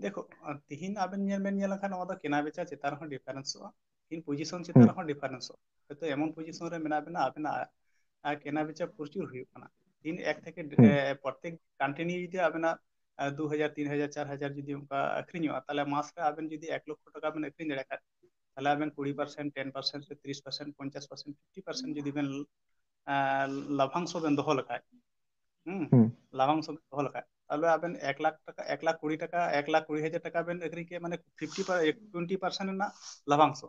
ᱫᱮᱠᱷᱚ, ᱟ, ᱛᱤᱦᱤᱧ ᱟᱵᱮᱱ ᱧᱮᱞ ᱵᱮᱱ ᱧᱮᱞ ᱞᱮᱠᱷᱟᱱ ᱱᱚᱣᱟ ᱫᱚ ᱠᱮᱱᱟ ᱵᱮᱪᱟ ᱪᱮᱛᱟᱱ ᱨᱮᱦᱚᱸ differenceᱚᱜᱼᱟ, ᱛᱤᱦᱤᱧ position ᱪᱮᱛᱟᱱ ᱦᱩᱸ᱾ ᱨᱮᱦᱚᱸ differenceᱚᱜᱼᱟ᱾ ᱦᱚᱭᱛᱳ ᱮᱢᱚᱱ position ᱨᱮ ᱢᱮᱱᱟᱜ ᱵᱮᱱᱟ, ᱟᱵᱮᱱᱟᱜ, ᱟ, ᱠᱮᱱᱟ ᱵᱮᱪᱟ ᱯᱨᱚᱪᱩᱨ ᱦᱩᱭᱩᱜ ᱠᱟᱱᱟ, ᱛᱤᱦᱤᱧ ᱮᱠ ᱛᱷᱮᱠᱮ, ᱦᱩᱸ᱾ ᱮ, ᱯᱨᱚᱛᱮᱠ continue ᱡᱩᱫᱤ ᱟᱵᱮᱱᱟᱜ, ᱟ, ᱫᱩ ᱦᱟᱡᱟᱨ, ᱛᱤᱱ ᱦᱟᱡᱟᱨ, ᱪᱟᱨ ᱦᱟᱡᱟᱨ ᱡᱩᱫᱤ ᱚᱱᱠᱟ ᱟᱹᱠᱷᱨᱤᱧᱚᱜᱼᱟ, ᱛᱟᱦᱚᱞᱮ ᱢᱟᱥ ᱨᱮ ᱟᱵᱮᱱ ᱡᱩᱫᱤ ᱮᱠ ᱞᱚᱠᱠᱷᱚ ᱴᱟᱠᱟ ᱵᱮᱱ ᱟᱹᱠᱷᱨᱤᱧ ᱫᱟᱲᱮᱭᱟᱜ ᱠᱷᱟᱡ, ᱛᱟᱦᱚᱞᱮ ᱟᱵᱮᱱ ᱠᱩᱲᱤ percent, ten percent ᱥᱮ ᱛᱤᱨᱤᱥ percent, ᱯᱚᱧᱪᱟᱥ percent, fifty percent ᱡᱩᱫᱤ ᱵᱮᱱ, ᱟ, ᱞᱟᱵᱷᱟᱝᱥᱚ ᱵᱮᱱ ᱫᱚᱦᱚ ᱞᱮᱠᱷᱟᱡ, ᱦᱩᱸ, ᱦᱩᱸ᱾ ᱞᱟᱵᱷᱟᱝᱥᱚ ᱵᱮᱱ ᱫᱚᱦᱚ ᱞᱮᱠᱷᱟᱡ, ᱛᱟᱦᱚᱞᱮ ᱟᱵᱮᱱ ᱮᱠ ᱞᱟᱠᱷ ᱴᱟᱠᱟ, ᱮᱠ ᱞᱟᱠᱷ ᱠᱩᱲᱤ ᱴᱟᱠᱟ, ᱮᱠ ᱞᱟᱠᱷ ᱠᱩᱲᱤ ᱦᱟᱡᱟᱨ ᱴᱟᱠᱟ ᱵᱮᱱ ᱟᱹᱠᱷᱨᱤᱧ ᱠᱮᱫ, ᱢᱟᱱᱮ fifty per-, twenty percent ᱨᱮᱱᱟᱜ ᱞᱟᱵᱷᱟᱝᱥᱚ᱾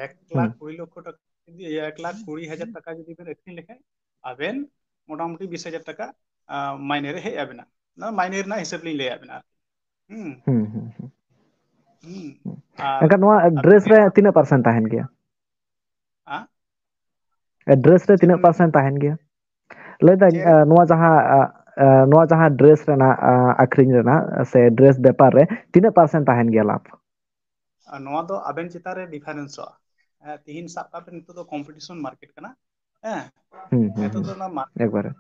ᱮᱠ ᱞᱟᱠᱷ ᱦᱩᱸ᱾ ᱠᱩᱲᱤ ᱞᱚᱠᱠᱷᱚ ᱴᱟᱠᱟ ᱡᱩᱫᱤ, ᱮᱠ ᱞᱟᱠᱷ ᱠᱩᱲᱤ ᱦᱟᱡᱟᱨ ᱴᱟᱠᱟ ᱡᱩᱫᱤ ᱵᱮᱱ ᱟᱹᱠᱷᱨᱤᱧ ᱞᱮᱠᱷᱟᱡ, ᱟᱵᱮᱱ ᱢᱚᱴᱟᱢᱩᱴᱤ ᱵᱤᱥ ᱦᱟᱡᱟᱨ ᱴᱟᱠᱟ, ᱟ, ᱢᱟᱭᱱᱮ ᱨᱮ ᱦᱮᱡ ᱟᱵᱮᱱᱟ᱾ ᱱᱚᱣᱟ ᱢᱟᱭᱱᱮ ᱨᱮᱱᱟᱜ ᱦᱤᱥᱟᱹᱵ ᱞᱤᱧ ᱞᱟᱹᱭᱟᱫ ᱵᱮᱱᱟ ᱟᱨᱠᱤ᱾ ᱦᱩᱸ᱾ ᱦᱩᱸ, ᱦᱩᱸ, ᱦᱩᱸ᱾ ᱦᱩᱸ᱾ ᱦᱩᱸ᱾ ᱟᱨ ᱮᱱᱠᱷᱟᱱ ᱱᱚᱣᱟ ᱟᱵᱮᱱ dress ᱨᱮ ᱧᱮᱞ ᱛᱤᱱᱟᱹᱜ percent ᱛᱟᱦᱮᱱ ᱜᱮᱭᱟ? ᱟ? ᱮ, dress ᱨᱮ ᱪᱮᱫ ᱛᱤᱱᱟᱹᱜ ᱵᱮᱱ ᱢᱮᱱ percent ᱛᱟᱦᱮᱱ ᱜᱮᱭᱟ? ᱞᱟᱹᱭ ᱫᱟᱹᱧ, ᱪᱮᱫ ᱮ, ᱨᱮ? ᱱᱚᱣᱟ ᱡᱟᱦᱟᱸ, ᱟ, ᱱᱚᱣᱟ ᱡᱟᱦᱟᱸ ᱰᱨᱮᱥ ᱨᱮᱱᱟᱜ ᱟᱹᱠᱷᱨᱤᱧ ᱨᱮᱱᱟᱜ ᱥᱮ ᱰᱨᱮᱥ ᱵᱮᱯᱟᱨ ᱨᱮ ᱛᱤᱱᱟᱹᱜ ᱯᱟᱨᱥᱮᱱᱴ ᱛᱟᱦᱮᱱ ᱜᱮᱭᱟ ᱞᱟᱵᱷ? ᱱᱚᱣᱟ ᱫᱚ ᱟᱵᱮᱱ ᱪᱮᱛᱟᱱ ᱨᱮ ᱰᱤᱯᱷᱟᱨᱮᱱᱥᱚᱜᱼᱟ᱾ ᱛᱤᱦᱤᱧ ᱥᱟᱵ ᱠᱟᱜ ᱵᱮᱱ, ᱱᱤᱛᱚᱜ ᱫᱚ ᱠᱚᱢᱯᱤᱴᱤᱥᱚᱱ ᱢᱟᱨᱠᱮᱴ ᱠᱟᱱᱟ᱾ ᱦᱮᱸ, ᱱᱤᱛᱚᱜ ᱫᱚ ᱚᱱᱟ ᱢᱟᱨᱠᱮᱴ, ᱮᱠᱵᱟᱨᱮ᱾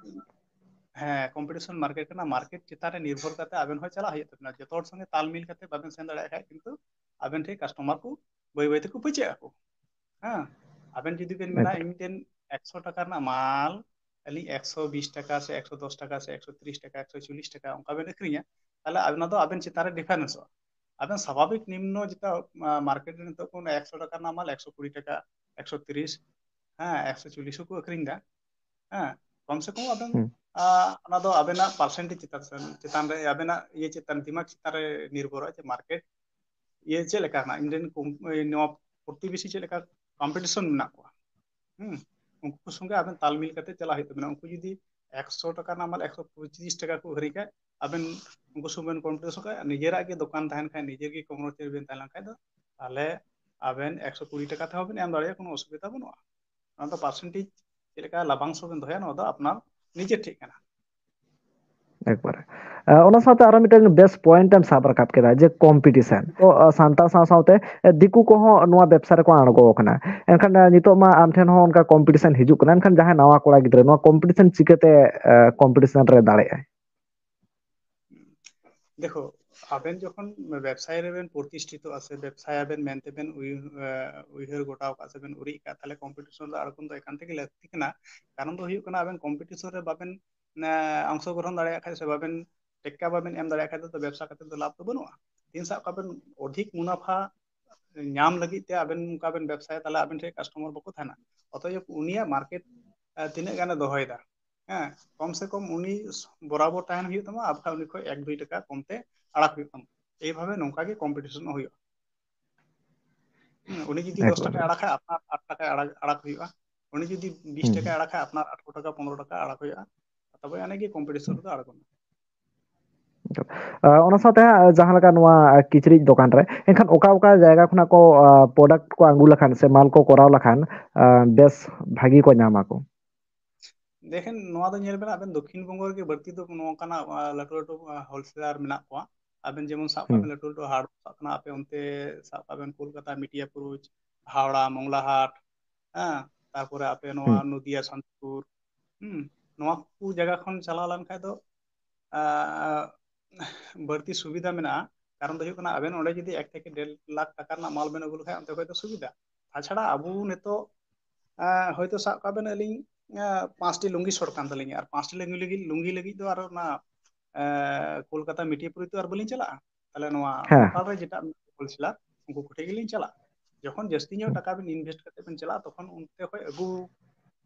ᱦᱮᱸ, ᱠᱚᱢᱯᱤᱴᱤᱥᱚᱱ ᱢᱟᱨᱠᱮᱴ ᱠᱟᱱᱟ᱾ ᱢᱟᱨᱠᱮᱴ ᱪᱮᱛᱟᱱ ᱨᱮ ᱱᱤᱨᱵᱷᱚᱨ ᱠᱟᱛᱮ ᱟᱵᱮᱱ ᱦᱚᱸ ᱪᱟᱞᱟᱜ ᱦᱩᱭᱩᱜ ᱛᱟᱵᱮᱱᱟ᱾ ᱡᱚᱛᱚ ᱦᱚᱲ ᱥᱚᱸᱜᱮ ᱛᱟᱞ ᱢᱤᱞ ᱠᱟᱛᱮ ᱵᱟᱵᱮᱱ ᱥᱮᱱ ᱫᱟᱲᱮᱭᱟᱜ ᱠᱷᱟᱡ, ᱠᱤᱱᱛᱩ ᱟᱵᱮᱱ ᱴᱷᱮᱱ ᱠᱟᱥᱴᱚᱢᱟᱨ ᱠᱚ ᱵᱟᱹᱭ ᱵᱟᱹᱭ ᱛᱮᱠᱚ ᱯᱟᱹᱪᱟᱹᱜ ᱟᱠᱚ᱾ ᱦᱮᱸ, ᱟᱵᱮᱱ ᱡᱩᱫᱤ ᱵᱮᱱ ᱢᱮᱱᱟ, ᱮᱠᱵᱟᱨᱮ᱾ ᱤᱧ ᱢᱤᱫᱴᱮᱱ ᱮᱠᱥᱚ ᱴᱟᱠᱟ ᱨᱮᱱᱟᱜ ᱢᱟᱞ ᱟᱹᱞᱤᱧ ᱮᱠᱥᱚ ᱵᱤᱥ ᱴᱟᱠᱟ ᱥᱮ ᱮᱠᱥᱚ ᱫᱚᱥ ᱴᱟᱠᱟ ᱥᱮ ᱮᱠᱥᱚ ᱛᱤᱨᱤᱥ ᱴᱟᱠᱟ, ᱮᱠᱥᱚ ᱪᱚᱞᱞᱤᱥ ᱴᱟᱠᱟ ᱚᱱᱠᱟ ᱵᱮᱱ ᱟᱹᱠᱷᱨᱤᱧᱟ, ᱛᱟᱦᱚᱞᱮ ᱚᱱᱟ ᱫᱚ ᱟᱵᱮᱱ ᱪᱮᱛᱟᱱ ᱨᱮ ᱰᱤᱯᱷᱟᱨᱮᱱᱥᱚᱜᱼᱟ᱾ ᱟᱵᱮᱱ ᱥᱟᱵᱷᱟᱵᱤᱠ ᱱᱤᱢᱱᱚ ᱡᱮᱴᱟ, ᱟᱸ, ᱢᱟᱨᱠᱮᱴ ᱨᱮ ᱱᱤᱛᱚᱜ ᱠᱚ ᱮᱠᱥᱚ ᱴᱟᱠᱟ ᱨᱮᱱᱟᱜ ᱢᱟᱞ ᱮᱠᱥᱚ ᱠᱩᱲᱤ ᱴᱟᱠᱟ, ᱮᱠᱥᱚ ᱛᱤᱨᱤᱥ, ᱦᱮᱸ, ᱮᱠᱥᱚ ᱪᱚᱞᱞᱤᱥ ᱦᱚᱸᱠᱚ ᱟᱹᱠᱷᱨᱤᱧ ᱮᱫᱟ᱾ ᱦᱮᱸ, ᱠᱚᱢ ᱥᱮ ᱠᱚᱢ ᱟᱵᱮᱱ, ᱦᱩᱸ᱾ ᱟᱸ, ᱚᱱᱟ ᱫᱚ ᱟᱵᱮᱱᱟᱜ ᱯᱟᱨᱥᱮᱱᱴᱮᱡᱽ ᱪᱮᱛᱟᱱ ᱥᱮ, ᱪᱮᱛᱟᱱ ᱨᱮ, ᱟᱵᱮᱱᱟᱜ ᱤᱭᱟᱹ ᱪᱮᱛᱟᱱ, ᱫᱤᱢᱟᱜᱽ ᱪᱮᱛᱟᱱ ᱨᱮ ᱱᱤᱨᱵᱷᱚᱨᱚᱜᱼᱟ ᱡᱮ ᱢᱟᱨᱠᱮᱴ ᱤᱭᱟᱹ ᱪᱮᱫ ᱞᱮᱠᱟ ᱦᱮᱱᱟᱜᱼᱟ, ᱤᱧ ᱨᱮᱱ ᱠᱚᱢ-, ᱱᱚᱣᱟ ᱯᱨᱚᱛᱤᱵᱮᱥᱤ ᱪᱮᱫ ᱞᱮᱠᱟ ᱠᱚᱢᱯᱤᱴᱤᱥᱚᱱ ᱢᱮᱱᱟᱜ ᱠᱚᱣᱟ᱾ ᱦᱩᱸ, ᱩᱱᱠᱩ ᱥᱚᱸᱜᱮ ᱟᱵᱮᱱ ᱛᱟᱞ ᱢᱤᱞ ᱠᱟᱛᱮ ᱪᱟᱞᱟᱜ ᱦᱩᱭᱩᱜ ᱛᱟᱵᱮᱱᱟ᱾ ᱩᱱᱠᱩ ᱡᱩᱫᱤ ᱮᱠᱥᱚ ᱴᱟᱠᱟ ᱨᱮᱱᱟᱜ ᱢᱟᱞ ᱮᱠᱥᱚ ᱯᱚᱸᱪᱤᱥ ᱴᱟᱠᱟ ᱠᱚ ᱟᱹᱠᱷᱨᱤᱧ ᱠᱷᱟᱡ, ᱟᱵᱮᱱ ᱩᱱᱠᱩ ᱥᱚᱸᱜᱮ ᱵᱮᱱ ᱠᱚᱢᱯᱤᱴᱤᱥᱚᱱ ᱠᱷᱟᱡ, ᱱᱤᱡᱮᱨᱟᱜ ᱜᱮ ᱫᱚᱠᱟᱱ ᱛᱟᱦᱮᱱ ᱠᱷᱟᱡ, ᱱᱤᱡᱮᱨ ᱜᱮ ᱠᱚᱨᱢᱚᱪᱟᱨᱤ ᱵᱮᱱ ᱛᱟᱦᱮᱸ ᱞᱮᱱ ᱠᱷᱟᱡ ᱫᱚ, ᱛᱟᱦᱞᱮ ᱟᱵᱮᱱ ᱮᱠᱥᱚ ᱠᱩᱲᱤ ᱴᱟᱠᱟ ᱛᱮᱦᱚᱸ ᱵᱮᱱ ᱮᱢ ᱫᱟᱲᱮᱭᱟᱜᱼᱟ, ᱠᱳᱱᱳ ᱚᱥᱩᱵᱤᱫᱷᱟ ᱵᱟᱹᱱᱩᱜᱼᱟ᱾ ᱚᱱᱟ ᱫᱚ ᱯᱟᱨᱥᱮᱱᱴᱮᱡᱽ ᱪᱮᱫ ᱞᱮᱠᱟ ᱞᱟᱵᱷᱟᱝᱥᱚ ᱵᱮᱱ ᱫᱚᱦᱚᱭᱟ, ᱱᱚᱣᱟ ᱫᱚ ᱟᱯᱱᱟᱨ ᱱᱤᱡᱮ ᱴᱷᱮᱡ ᱠᱟᱱᱟ᱾ ᱮᱠᱵᱟᱨᱮ᱾ ᱟᱸ, ᱚᱱᱟ ᱥᱟᱶᱛᱮ ᱟᱨᱚ ᱢᱤᱫᱴᱮᱱ ᱵᱮᱥ ᱯᱚᱭᱮᱱᱴ ᱮᱢ ᱥᱟᱵ ᱨᱟᱠᱟᱵ ᱠᱮᱫᱟ ᱡᱮ ᱠᱚᱢᱯᱤᱴᱤᱥᱮᱱ᱾ ᱛᱚ, ᱟᱸ, ᱥᱟᱱᱛᱟᱲ ᱥᱟᱶ ᱥᱟᱶᱛᱮ, ᱮ, ᱫᱤᱠᱩ ᱠᱚᱦᱚᱸ ᱱᱚᱣᱟ ᱵᱮᱵᱽᱥᱟ ᱨᱮᱠᱚ ᱟᱬᱜᱚ ᱟᱠᱟᱱᱟ᱾ ᱮᱱᱠᱷᱟᱱ, ᱟᱸ, ᱱᱤᱛᱚᱜ ᱢᱟ ᱟᱢ ᱴᱷᱮᱱ ᱦᱚᱸ ᱚᱱᱠᱟ ᱠᱚᱢᱯᱤᱴᱤᱥᱮᱱ ᱦᱤᱡᱩᱜ ᱠᱟᱱᱟ᱾ ᱮᱱᱠᱷᱟᱱ ᱡᱟᱦᱟᱸᱭ ᱱᱟᱣᱟ ᱠᱚᱲᱟ ᱜᱤᱫᱽᱨᱟᱹ ᱱᱚᱣᱟ ᱠᱚᱢᱯᱤᱴᱤᱥᱮᱱ ᱪᱤᱠᱟᱹᱛᱮ, ᱮ, ᱠᱚᱢᱯᱤᱴᱤᱥᱮᱱ ᱨᱮ ᱫᱟᱲᱮᱭᱟᱜᱼᱟᱭ? ᱫᱮᱠᱷᱳ, ᱟᱵᱮᱱ ᱡᱚᱠᱷᱚᱱ ᱵᱮᱵᱽᱥᱟᱭ ᱨᱮᱵᱮᱱ ᱯᱨᱚᱛᱤᱥᱴᱷᱤᱛᱚᱜᱼᱟ ᱥᱮ ᱵᱮᱵᱽᱥᱟᱭᱟᱵᱮᱱ ᱢᱮᱱᱛᱮ ᱵᱮᱱ ᱩᱭ-, ᱮ, ᱩᱭᱦᱟᱹᱨ ᱜᱚᱴᱟᱣ ᱠᱟᱜᱼᱟ ᱥᱮ ᱵᱮᱱ ᱩᱨᱤᱡ ᱠᱟᱜᱼᱟ, ᱛᱟᱦᱞᱮ ᱠᱚᱢᱯᱤᱴᱤᱥᱚᱱ ᱨᱮ ᱟᱬᱜᱚᱱ ᱫᱚ ᱮᱠᱟᱱᱛᱮ ᱜᱮ ᱞᱟᱹᱠᱛᱤ ᱠᱟᱱᱟ᱾ ᱠᱟᱨᱚᱱ ᱫᱚ ᱦᱩᱭᱩᱜ ᱠᱟᱱᱟ, ᱟᱵᱮᱱ ᱠᱚᱢᱯᱤᱴᱤᱥᱚᱱ ᱨᱮ ᱵᱟᱵᱮᱱ, ᱮ, ᱚᱝᱥᱚᱜᱨᱚᱦᱚᱱ ᱫᱟᱲᱮᱭᱟᱜ ᱠᱷᱟᱡ ᱥᱮ ᱵᱟᱵᱮᱱ, ᱴᱮᱠᱟ ᱵᱟᱵᱮᱱ ᱮᱢ ᱫᱟᱲᱮᱭᱟᱜ ᱠᱷᱟᱡ ᱫᱚ, ᱛᱚ ᱵᱮᱵᱽᱥᱟ ᱠᱟᱛᱮ ᱫᱚ ᱞᱟᱵᱷ ᱫᱚ ᱵᱟᱹᱱᱩᱜᱼᱟ᱾ ᱛᱤᱱ ᱥᱟᱵ ᱠᱟᱜ ᱵᱮᱱ ᱚᱫᱷᱤᱠ ᱢᱩᱱᱟᱯᱷᱟ ᱧᱟᱢ ᱞᱟᱹᱜᱤᱫ ᱛᱮ ᱟᱵᱮᱱ ᱚᱱᱠᱟ ᱵᱮᱱ ᱵᱮᱵᱽᱥᱟᱭᱟ, ᱛᱟᱦᱞᱮ ᱟᱵᱮᱱ ᱴᱷᱮᱱ ᱠᱟᱥᱴᱚᱢᱟᱨ ᱵᱟᱠᱚ ᱛᱟᱦᱮᱱᱟ᱾ ᱚᱛᱚᱮᱵ ᱩᱱᱤᱭᱟᱜ ᱢᱟᱨᱠᱮᱴ, ᱮ, ᱛᱤᱱᱟᱹᱜ ᱜᱟᱱᱮ ᱫᱚᱦᱚᱭᱮᱫᱟ, ᱦᱮᱸ, ᱠᱚᱢ ᱥᱮ ᱠᱚᱢ ᱩᱱᱤ ᱵᱚᱨᱟᱵᱚᱨ ᱛᱟᱦᱮᱱ ᱦᱩᱭᱩᱜ ᱛᱟᱢᱟ, ᱟᱨ ᱵᱟᱠᱷᱟᱡ ᱩᱱᱤ ᱠᱷᱚᱡ ᱮᱠ ᱫᱩᱭ ᱴᱟᱠᱟ ᱠᱚᱢ ᱛᱮ ᱟᱲᱟᱜ ᱦᱩᱭᱩᱜ ᱛᱟᱢᱟ᱾ ᱮᱭᱵᱷᱟᱵᱮ ᱱᱚᱝᱠᱟ ᱜᱮ ᱠᱚᱢᱯᱤᱴᱤᱥᱚᱱ ᱦᱩᱭᱩᱜᱼᱟ᱾ ᱦᱮᱸ, ᱩᱱᱤ ᱡᱩᱫᱤ ᱫᱚᱥ ᱮᱠᱵᱟᱨᱮ᱾ ᱴᱟᱠᱟᱭ ᱟᱲᱟᱜ ᱠᱷᱟᱡ, ᱟᱯᱱᱟᱨ ᱟᱴ ᱴᱟᱠᱟᱭ ᱟᱲᱟᱜ, ᱟᱲᱟᱜ ᱦᱩᱭᱩᱜᱼᱟ᱾ ᱩᱱᱤ ᱡᱩᱫᱤ ᱵᱤᱥ ᱦᱩᱸ, ᱴᱟᱠᱟᱭ ᱦᱩᱸ᱾ ᱟᱲᱟᱜ ᱠᱷᱟᱡ, ᱟᱯᱱᱟᱨ ᱟᱴᱷᱨᱚ ᱴᱟᱠᱟ, ᱯᱚᱱᱨᱚ ᱴᱟᱠᱟ ᱟᱲᱟᱜ ᱦᱩᱭᱩᱜᱼᱟ᱾ ᱛᱚᱵᱮ ᱟᱹᱱᱤᱡ ᱜᱮ ᱠᱚᱢᱯᱤᱴᱤᱥᱚᱱ ᱦᱩᱸ᱾ ᱨᱮᱫᱚ ᱟᱬᱜᱚᱱᱟ᱾ ᱟᱸ, ᱚᱱᱟ ᱥᱟᱶᱛᱮ ᱦᱟᱸᱜ ᱡᱟᱦᱟᱸ ᱞᱮᱠᱟ ᱱᱚᱣᱟ ᱠᱤᱪᱨᱤᱡ ᱫᱚᱠᱟᱱ ᱨᱮ, ᱮᱱᱠᱷᱟᱱ ᱚᱠᱟ ᱚᱠᱟ ᱡᱟᱭᱜᱟ ᱠᱷᱚᱱᱟᱜ ᱠᱚ, ᱟᱸ, ᱯᱨᱚᱰᱟᱠᱴ ᱠᱚ ᱟᱹᱜᱩ ᱞᱮᱠᱷᱟᱱ ᱥᱮ ᱢᱟᱞ ᱠᱚ ᱠᱚᱨᱟᱣ ᱞᱮᱠᱷᱟᱱ, ᱟᱸ, ᱵᱮᱥ ᱵᱷᱟᱹᱜᱤ ᱠᱚ ᱧᱟᱢᱟ ᱠᱚ? ᱫᱮᱠᱷᱮᱱ, ᱱᱚᱣᱟ ᱫᱚ ᱧᱮᱞ ᱵᱮᱱ, ᱟᱵᱮᱱ ᱫᱚᱠᱠᱷᱤᱱ ᱵᱚᱝᱜᱚ ᱨᱮᱜᱮ ᱵᱟᱹᱲᱛᱤ ᱫᱚ ᱱᱚᱝᱠᱟᱱᱟᱜ, ᱟ, ᱞᱟᱹᱴᱩ ᱞᱟᱹᱴᱩ, ᱟ, ᱦᱳᱞᱥᱮᱞᱟᱨ ᱢᱮᱱᱟᱜ ᱠᱚᱣᱟ᱾ ᱟᱵᱮᱱ ᱡᱮᱢᱚᱱ ᱥᱟᱵ ᱠᱟᱜ ᱦᱩᱸ᱾ ᱵᱮᱱ, ᱞᱟᱹᱴᱩ ᱞᱟᱹᱴᱩ ᱦᱟᱴ ᱥᱟᱵ ᱠᱟᱱᱟ ᱟᱯᱮ ᱚᱱᱛᱮ, ᱥᱟᱵ ᱠᱟᱜ ᱵᱮᱱ ᱠᱳᱞᱠᱟᱛᱟ, ᱢᱤᱴᱤᱭᱟᱯᱩᱨᱩᱡ, ᱦᱟᱣᱲᱟ, ᱢᱚᱝᱞᱟᱦᱟᱴ, ᱦᱮᱸ, ᱛᱟᱨᱯᱚᱨᱮ ᱟᱯᱮ ᱱᱚᱣᱟ ᱦᱩᱸ᱾ ᱱᱚᱫᱤᱭᱟ, ᱥᱟᱱᱛᱤᱯᱩᱨ, ᱦᱩᱸ, ᱱᱚᱣᱟ ᱠᱚ ᱡᱟᱭᱜᱟ ᱠᱷᱚᱱ ᱪᱟᱞᱟᱣ ᱞᱮᱱᱠᱷᱟᱱ ᱫᱚ, ᱟ, ᱵᱟᱹᱲᱛᱤ ᱥᱩᱵᱤᱫᱷᱟ ᱢᱮᱱᱟᱜᱼᱟ᱾ ᱠᱟᱨᱚᱱ ᱫᱚ ᱦᱩᱭᱩᱜ ᱠᱟᱱᱟ, ᱟᱵᱮᱱ ᱚᱸᱰᱮ ᱡᱩᱫᱤ ᱮᱠ ᱛᱷᱮᱠᱮ ᱰᱮᱲ ᱞᱟᱠᱷ ᱴᱟᱠᱟ ᱨᱮᱱᱟᱜ ᱢᱟᱞ ᱵᱮᱱ ᱟᱹᱜᱩ ᱞᱮᱠᱷᱟᱱ, ᱚᱱᱛᱮ ᱠᱷᱚᱱ ᱫᱚ ᱥᱩᱵᱤᱫᱷᱟ᱾ ᱛᱟᱪᱷᱟᱲᱟ ᱟᱵᱚ ᱱᱤᱛᱚᱜ, ᱟ, ᱦᱚᱭᱛᱳ ᱥᱟᱵ ᱠᱟᱜ ᱵᱮᱱ, ᱟᱹᱞᱤᱧ, ᱟ, ᱯᱟᱸᱪᱴᱤ ᱞᱩᱝᱜᱤ ᱥᱚᱨᱴ ᱠᱟᱱ ᱛᱟᱹᱞᱤᱧᱟ, ᱟᱨ ᱯᱟᱸᱪᱴᱤ ᱞᱩᱝᱜᱤ ᱞᱟᱹᱜᱤᱫ, ᱞᱩᱝᱜᱤ ᱞᱟᱹᱜᱤᱫ ᱫᱚ ᱟᱨ ᱚᱱᱟ, ᱟ, ᱠᱳᱞᱠᱟᱛᱟ ᱢᱤᱴᱤᱭᱟᱯᱩᱨᱤ ᱛᱚ ᱟᱨ ᱵᱟᱹᱞᱤᱧ ᱪᱟᱞᱟᱜᱼᱟ᱾ ᱛᱟᱦᱞᱮ ᱱᱚᱣᱟ ᱦᱮᱸ᱾ ᱞᱳᱠᱟᱞ ᱨᱮ ᱡᱮᱴᱟ ᱦᱳᱞᱥᱮᱞᱟᱨ, ᱩᱱᱠᱩ ᱠᱚᱴᱷᱮᱱ ᱜᱮᱞᱤᱧ ᱪᱟᱞᱟᱜᱼᱟ᱾ ᱡᱚᱠᱷᱚᱱ ᱡᱟᱹᱥᱛᱤ ᱧᱚᱜ ᱦᱩᱸ᱾ ᱴᱟᱠᱟ ᱵᱮᱱ ᱤᱱᱵᱷᱮᱥᱴ ᱠᱟᱛᱮ ᱵᱮᱱ ᱪᱟᱞᱟᱜᱼᱟ, ᱛᱚᱠᱷᱚᱱ ᱚᱱᱛᱮ ᱠᱷᱚᱱ ᱟᱹᱜᱩ